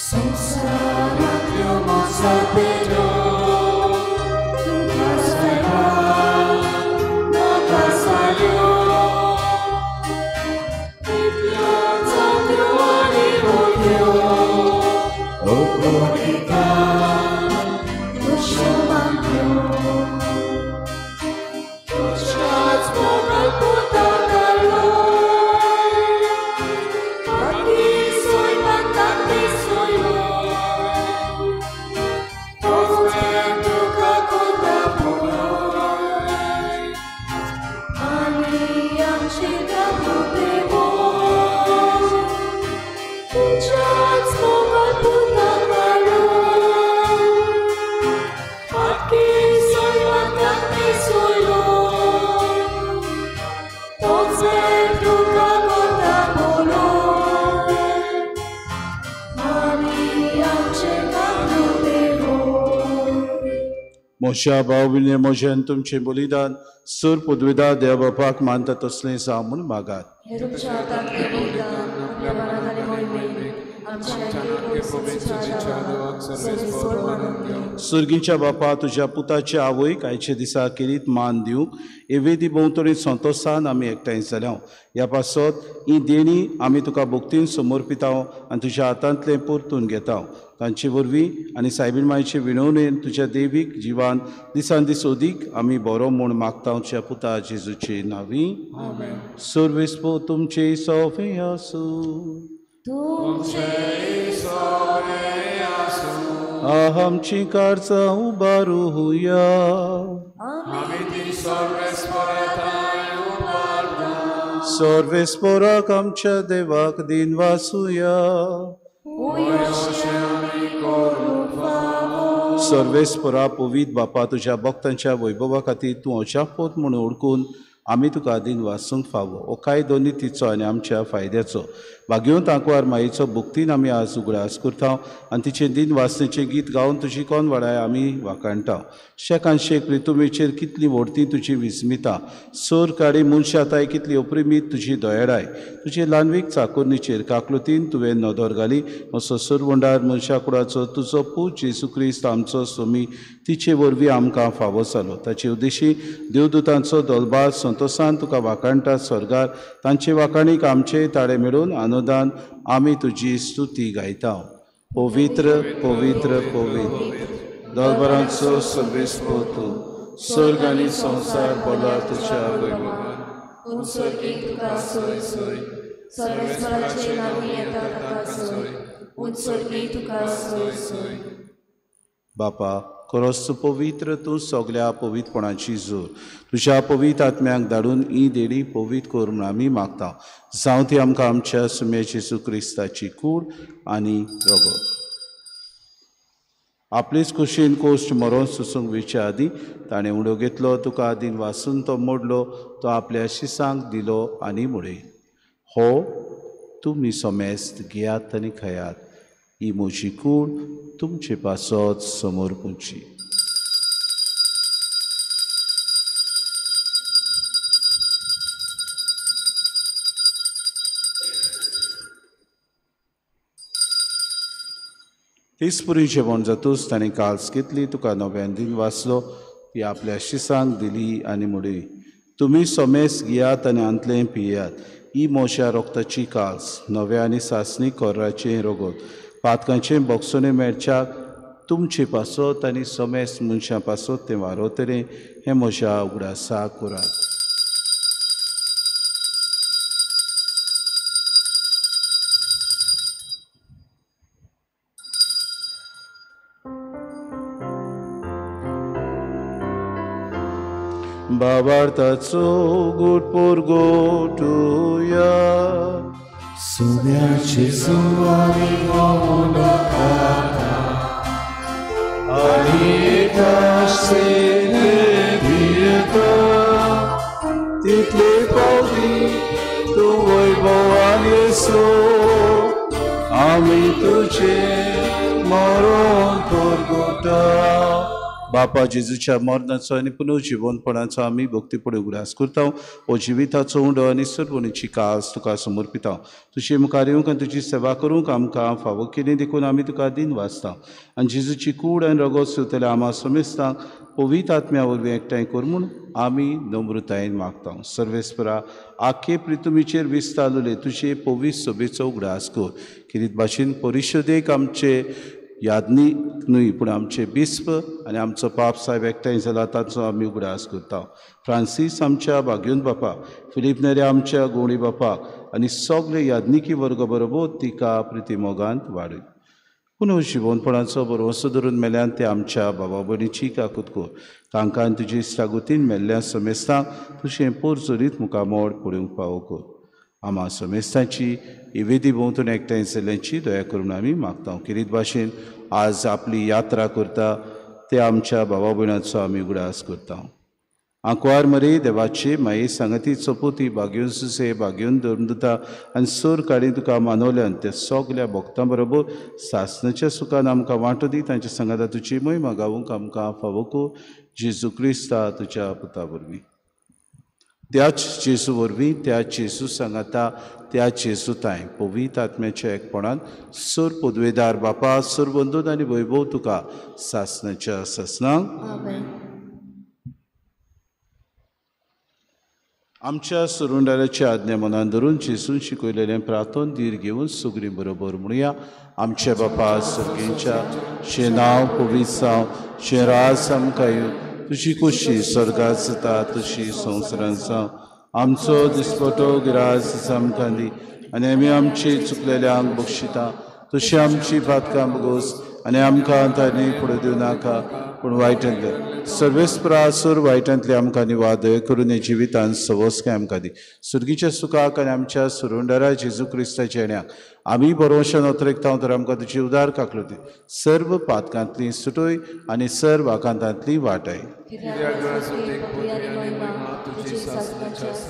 संसारांतल्यो मोसापेट्यो तुका सायबा नाका जाल्यो, तितल्यो जात्यो आनी मोठ्यो ओकोणिका तुज्यो मागण्यो, तुज्याच मोगान पुता घालोय, फाटी सोयमान तांती सोयलोय, तोच तुका कोता पळय आनी आमचे दामोते वोय, तुज्याच मोगान पुता घालोय, फाटी सोयमान तांती सोयलोय, तोच तुका कोता पळय आनी आमचे दामोते वोय. म्हज्या भाव भयणी, म्हजें आनी तुमचें बलिदान सूर पदवीदार देव बापाक मानता तसलें जावं म्हूण मागात. हे तुमच्या हातांतलें बलिदान आपल्या मनात आनी मोहिमेन आमच्या आनी देवाक सर्वेस्पर मानून घेवं. सुर्गीच्या बापा, तुज्या पुताच्या आवयक आयच्या दिसा केरीत मान दिवंक हे वेदी भोंवतणी संतोशान आमी एकठांय जाल्या. ह्या पासत ही देणी आमी तुका भक्तीन समर्पिताव आनी तुज्या हातांतलें परतून घेताव. तांचे वरवीं आनी सायबीण मायचे विनवणेन तुज्या देवीक जिवान दिसान दीस अदीक आमी बरो म्हूण मागता तुज्या पुता जेजूचे नांवी. सर्वेस्पर तुमचे सोफे आसूं. आमची कारचां उबारुया. सर्वेस्पराक आमच्या देवाक दिन वासुया. सर्वेस्परा पवित बापा, तुज्या भक्तांच्या वैभवा खातीर तूं अजापत म्हूण ओळखून आमी तुका दिन वासूंक फावो. हो कायदो नितीचो आनी आमच्या फायद्याचो. भाग्यवंत आंकवार माईचो भक्तीन आमी आज उगडास करता आनी तिचें दिन वासनेचें गीत गावन तुजी कोण वाडाय आमी वाखाणटा. शेकान शेक प्रितुमेचेर कितली व्हडती तुजी विस्मिता, सोर काडी मनशाताय कितली अप्रिमीत तुजी दयाळाय. तुजे ल्हानवीक चाकोरणीचेर काकलुतीन तुवें नदर घाली असो सरवंडार मनशा कुडाचो तुजो पूत जेजू क्रिस्त आमचो सोमी तिचे वरवीं आमकां फावो जालो. ताचे उद्देशी देवदूतांचो दलबार संतोशान तुका वाखाणटा स्वर्गार. तांचे वाखाणीक आमचे ताळे मेळून आनंदान आमी तुजी स्तुती गायता. पवित्र पवित्र पवित्र दरबारांचो सर्वेस्पर तूं, स्वर्ग आनी संवसार बोला तुज्या वैभवान. उंच तुका सोय सोय, सर्वेस्पराचे नांवी येता ताका सोय, उंच तुका सोय सोय. बापा, खरोच तूं पवित्र, तूं सगल्या पवित्रपणाची जोर. तुज्या पवित्र आत्म्याक धाडून ही देणी पवित्र कर म्हूण आमी मागता. जावं ती आमकां आमच्या सुम्या जेजू क्रिस्ताची कूड आनी रगत. आपलेच कुशीन कोश्ट मरोन सोसूंक वेच्या आदीं ताणें उडो घेतलो, तुका आदीन वासून तो मोडलो, तो आपल्या शिसांक दिलो आनी म्हळें, हो तुमी समेस्त घेयात आनी खायात, ही म्हजी कूड तुमचे पासत समर्पूची. तीच पुरी जेवण जातूच ताणें काल्स घेतली, तुका नव्यान दिन वाचलो, ती आपल्या शिसांक दिली आनी म्हणली, तुमी सोमेस घेयात आनी आंतलें पियात. ही म्हज्या रोगताची काल्स, नव्या आनी सासणी कोर्राचें रोगत, पातकांचें बोगसणें मेळच्याक तुमचे पासत आनी सोमेस मनशां पासत तें वारवतलें. हें म्हज्या उगडासाक करात. बाबार्थाचो गोट पोरगोटुया सुम्याची सुवारी होऊन खाता आनी एकाशेने भियता तितले पावती तूं वैभवान येसो आमी तुजें मरण पोरगोटा. बापा जेजूच्या मरणाचो आनी पुनर्जिवनपणाचो आमी भक्तीपणे उगडास करता. हो जिविताचो उंडो आनी सर्वणीची कास तुका समर्पिता. तुजे मुखार येवंक आनी तुजी सेवा करूंक आमकां फावो केली देखून आमी तुका दिन वाचता. आनी जेजूची कूड आनी रगत सोदतल्या आमा समेस्तांक पवित्र आत्म्या वरवीं एकठांय कर म्हूण आमी नम्रतायेन मागता. सर्वेस्परा आखे प्रितुमीचेर विस्तारले तुजे पवित्र सभेचो उगडास कर. किरीत भाशेन परिशदेक आमचे यादनी न्हय पूण आमचे बिस्प आनी आमचो पाप साहेब एकठांय जाला ताचो आमी उगडास करता. फ्रांसीस आमच्या बाग्योन बापा, फिलीप नेरे आमच्या गोवणी बापा आनी सगळे यादनिकी वर्ग बरोबर तिका प्रितीमोगांत वाडय. पुनः जिवनपणाचो भरवंसो धरून मेल्यान ते आमच्या बाबा भयणीची काकूत कर. तांकां आनी तुजी इश्टागतीन मेल्ल्या समेस्तांक तुजें पोरजोरीत मुखामोड पळोवंक पावो कर. आमा समेस्तांची इवेदी भोंवतण एकठांय जाल्ल्यांची दया करून आमी मागता. किरीत भाशेन आज आपली यात्रा करता ते आमच्या भावा भयणाचो आमी उगडास करता. आंकवार मरे देवाचे माये सांगाती चपोती बागेवन सुसे बागेवन धरून आनी सोर काडी तुका मानवल्यान त्या सगल्या भक्तां बरोबर सासणाच्या सुखान आमकां वांटो दी. तांच्या सांगाता तुजी महिमा गावूंक आमकां फावो कर. जेजू क्रिस्ता तुज्या पुता वरवीं, त्याच जेजू वरवीं, त्याच जेजू सांगाता, त्याच जेजू तांय पवित्र आत्म्याच्या एकपणान सोर पदवेदार बापा सोर बंदून आनी वैभव तुका सासणाच्या सासणाक. आमच्या सुरुंडाराच्या आज्ञा मनान धरून जेजून शिकयलेलें प्रार्थन धीर घेवन सगळीं बरोबर म्हणुया. आमच्या बापा सर्गेच्या शे नांव पवित्र जावं, शे राज आमकां येवं, तुजी कुशी स्वर्गात जाता तशी संवसारांत जावं. आमचो दिसपटो गिरास आमकां दी आनी आमी आमची चुकलेल्यांक बक्षिता तशी आमची पातकां बगोस आनी आमकां तांणी फुडें दिवं नाका पूण वायटांतले सर्वेस्परासूर वायटांतले आमकां निवाद करून जिवितान सवस्काय आमकां दी. सुर्गीच्या सुखाक आनी आमच्या सुरुंडारा जेजू क्रिस्ताच्या येण्याक आमी बरोवशान अतरेकता तर आमकां तुजी उदार काकलो दी. सर्व पातकांतली सुटोय आनी सर्व आकांतांतली वाटाय.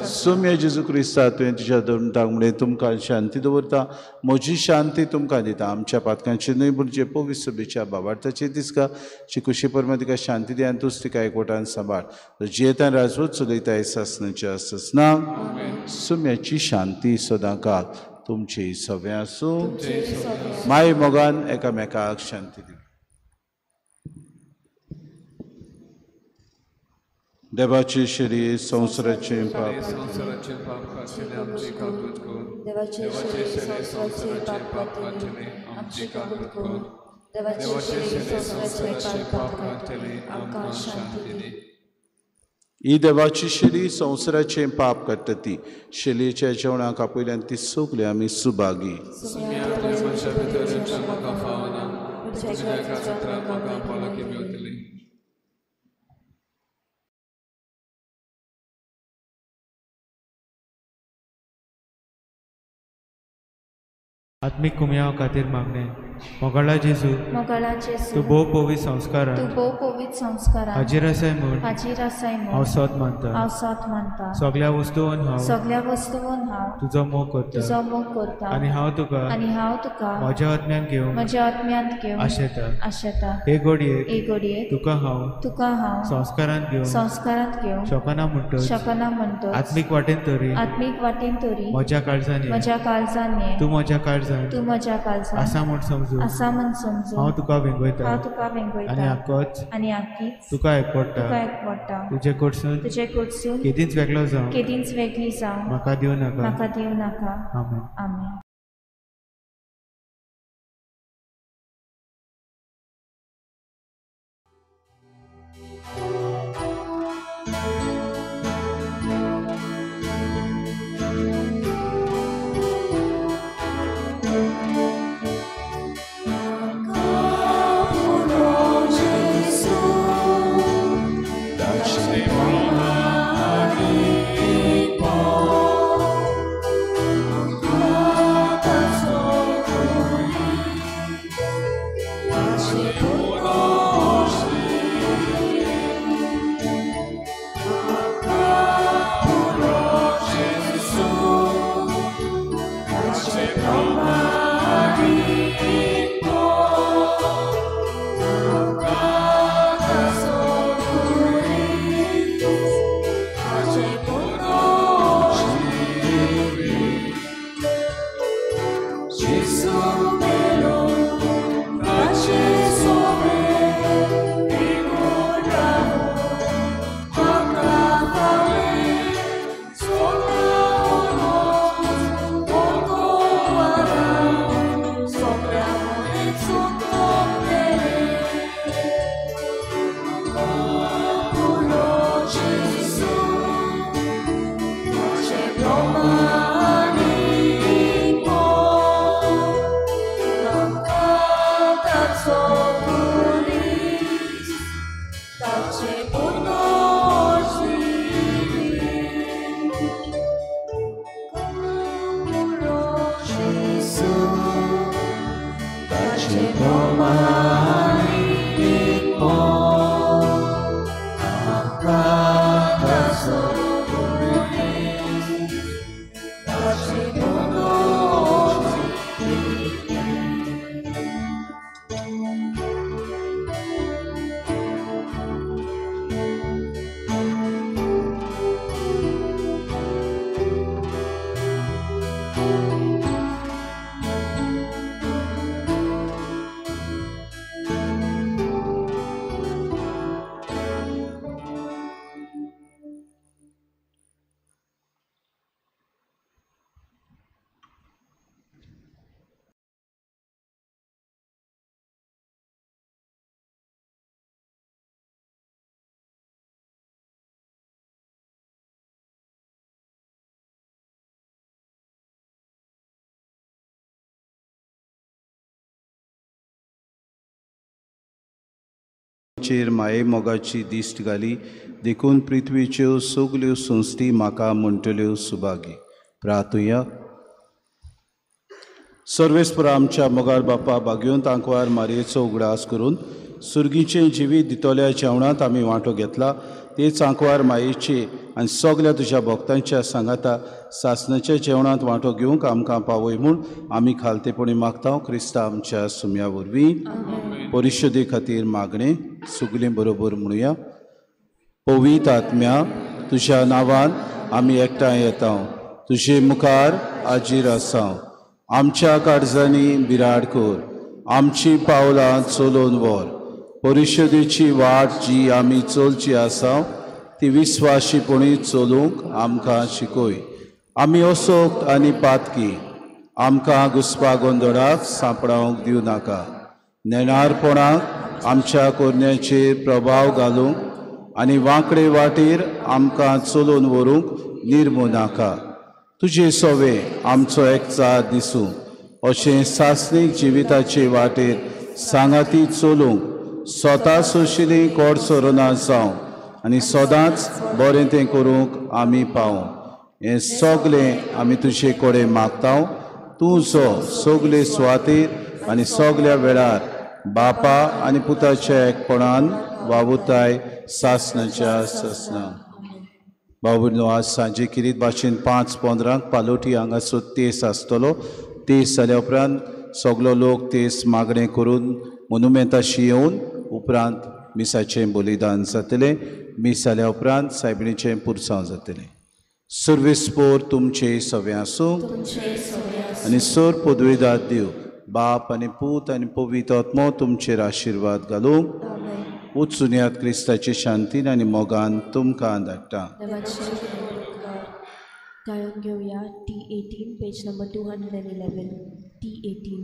सोम्या जेजू क्रिस्ता तुवें तुज्या धर्मताक म्हणलें तुमकां शांती दवरता, म्हजी शांती तुमकां दिता. आमच्या पातकांची न्हय पूण जे पवित्र सभेच्या बाबार्थाची दिसका चिकुशी परमा तिका शांती दी आनी तूच तिका एकवटान सांबाळ. जियेतान राजवत चलयताय सासणाच्या सासणाक. सोम्याची शांती सदांकाळ तुमची सगळें आसूं. माय मोगान एकामेकाक शांती दी. देवाचे शरीर संवसाराचें पाप, देवाचे शरीर संवसाराचें पाप काडटलें आमची काकूत कर. देवाचे शरीर संवसाराचें पाप काडटलें आमकां शांती दी. ही देवाची शरीर संवसाराचें पाप काडटा ती शेलयेच्या जेवणाक आपयल्यान ती सगळी आमी सुभागी. आत्मीक कुमयाव खातीर मागणें. मोगाळा जेजू, मोगाळा जेजू, तूं भोव पवित्र संस्कारान, तूं भोव पवित्र संस्कारान हाजीर आसाय म्हूण, हाजीर आसाय म्हूण हांव सोद मानता, हांव सोद मानता. सगळ्या वस्तून हांव, सगळ्या वस्तून हांव तुजो मोग करता, तुजो मोग करता. आनी हांव तुका, आनी हांव तुका म्हज्या आत्म्यान घेवंक, म्हज्या आत्म्यांत घेवंक आशेता, आशेता. हे घडयेक, हे घडयेक तुका हांव, तुका हांव संस्कारांत घेवंक, संस्कारांत घेवंक शकना म्हणटच, शकना म्हणटच आत्मीक वाटेन तरी, आत्मीक वाटेन तरी म्हज्या काळजान, म्हज्या काळजान तूं म्हज्या काळजान, तूं म्हज्या काळजान आसा म्हूण समजून समजून आसा म्हूण समजून हांव तुका वेंगयता हांव तुका वेंगयता आनी आकोच आनी आकीच तुका एकवडटा तुका एकवडटा. तुजे कडसून तुजे कडसून केदींच वेगळो जावं केदींच वेगळी जावं म्हाका दिवं नाका. म्हाका दिवं नाका. आमेन. आमेन. चेर माये मोगाची दिश्ट घाली देखून पृथ्वीच्यो सगल्यो संस्थी म्हाका म्हणटल्यो सुभागी. प्रार्थुया. सर्वेस्पर आमच्या मोगार बापा बागेवन तांकवार मारयेचो उगडास करून सुर्गीचें जिवीत दितल्या जेवणांत आमी वांटो घेतला तेच आंकवार मायेचे आनी सगल्या तुज्या भक्तांच्या सांगाता सासणाच्या जेवणांत वांटो घेवंक आमकां पावय म्हूण आमी खालतेपणी मागता क्रिस्ता आमच्या सुम्या वरवीं. परिशदे खातीर मागणें सगळीं बरोबर म्हणुया. पवित्र आत्म्या तुज्या नांवान आमी एकठांय येता, तुजे मुखार आजीर आसा, आमच्या काळजांनी बिराड कर, आमची पावलां चलोवन व्हर. परिशदेची वाट जी आमी चलची आसा ती विस्वाशीपणी चलूंक आमकां शिकय. आमी असोक्त आनी पातकी, आमकां घुसपा गोंदळाक सांपडावंक दिवं नाका. नेणारपणाक आमच्या कोरण्याचेर प्रभाव घालूंक आनी वांकडे वाटेर आमकां चलोवन व्हरूंक निर्मू नाका. तुजे सोवे आमचो एकचार दिसूं अशें सासणीक जिविताचे वाटेर सांगाती चलूंक स्वता सोशिली कोड सोरोना जावं आनी सदांच बरें तें करूंक आमी पावूं. हें सगलें आमी तुजे कडेन मागता. तूं जो सगले सुवातेर आनी सगल्या वेळार बापा आनी पुताच्या एकपणान वावुरताय सासणाच्या सासणा. बाबुनो आज सांजे किरीत भाशेन 5:15 पालोटी हांगासर तेस आसतलो. तेस जाल्या उपरांत सगलो लोक तेस मागणें करून मोनुमेंताशी येवन उपरांत मिसाचें बलिदान जातलें. मीस जाल्या उपरांत सायबिणीचें पुरसांव जातलें. सर्वेस्पोर तुमचे सवे आसूं आनी सर पदवेदार दिव बाप आनी पूत आनी पवित्र आत्मो तुमचेर आशिर्वाद घालूं. वचुनयात क्रिस्ताचे शांतीन आनी मोगान तुमकां धाडटा. गायन घेवया T18 page number 211. T18.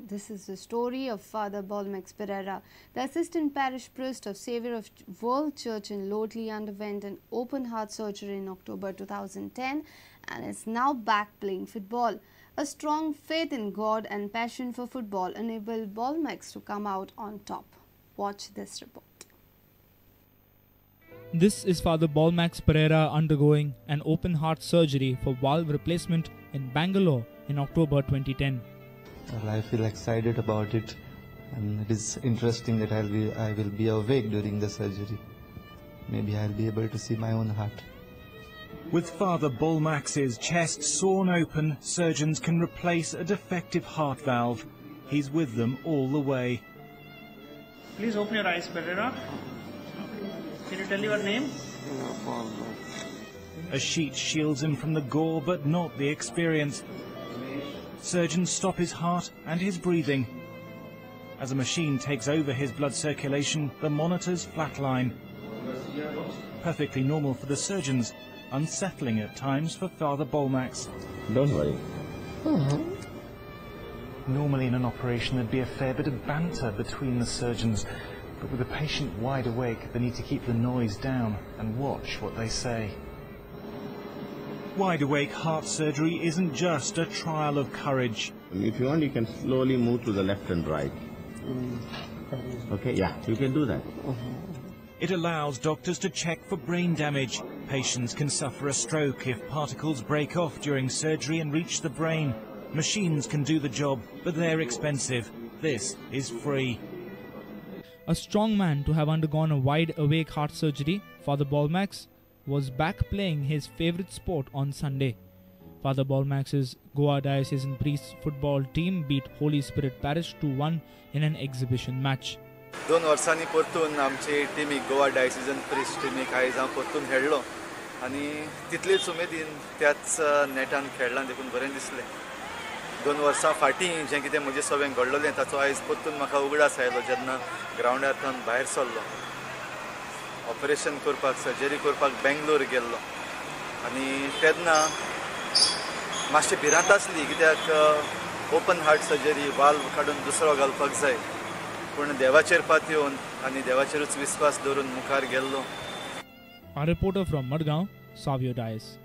This is the story of Father Bolmax Pereira, the assistant parish priest of Savior of World Church in Lotli, underwent an open heart surgery in October 2010 and is now back playing football. A strong faith in God and passion for football enabled Bolmax to come out on top. Watch this report. This is Father Bolmax Pereira undergoing an open heart surgery for valve replacement in Bangalore in October 2010. Well, I feel excited about it, and it is interesting that I will be awake during the surgery. Maybe I'll be able to see my own heart. With Father Bolmax's chest sawn open, surgeons can replace a defective heart valve. He's with them all the way. Please open your eyes, Pereira. Can you tell your name? A sheet shields him from the gore, but not the experience. Surgeons stop his heart and his breathing. As a machine takes over his blood circulation, the monitors flatline. Perfectly normal for the surgeons, unsettling at times for Father Bolmax. Don't worry. Normally in an operation there'd be a fair bit of banter between the surgeons, but with the patient wide awake, they need to keep the noise down and watch what they say. Wide awake heart surgery isn't just a trial of courage. If you want, you can slowly move to the left and right. Okay, yeah, you can do that. It allows doctors to check for brain damage. Patients can suffer a stroke if particles break off during surgery and reach the brain. Machines can do the job, but they're expensive. This is free. A strong man to have undergone a wide awake heart surgery, Father Bolmax was back playing his favorite sport on Sunday. Father Bolmax's Goa Diocesan Priests football team beat Holy Spirit Parish 2-1 in an exhibition match. दोन वर्सांनी परतून आमची टिमीक Goa डायसिजन priest टिमीक आयज हांव परतून खेळ्ळो आनी तितलेच उमेदीन त्याच नेटान खेळ्ळा देखून बरें दिसलें. 2 वर्सां फाटीं जें कितें म्हजें सगळें घडलेलें ताचो आयज परतून म्हाका उगडास आयलो जेन्ना ग्रावंडार थंय भायर सरलो. ऑपरेशन करपाक, सर्जरी करपाक बेंगलोर गेल्लो आनी तेन्ना मातशी भिरांत आसली कित्याक ओपन हार्ट सर्जरी वाल्व काडून दुसरो घालपाक जाय, पूण देवाचेर पातयेवन आनी देवाचेरूच विस्वास दवरून मुखार गेल्लो. A reporter from Madgaon, Savio Dias.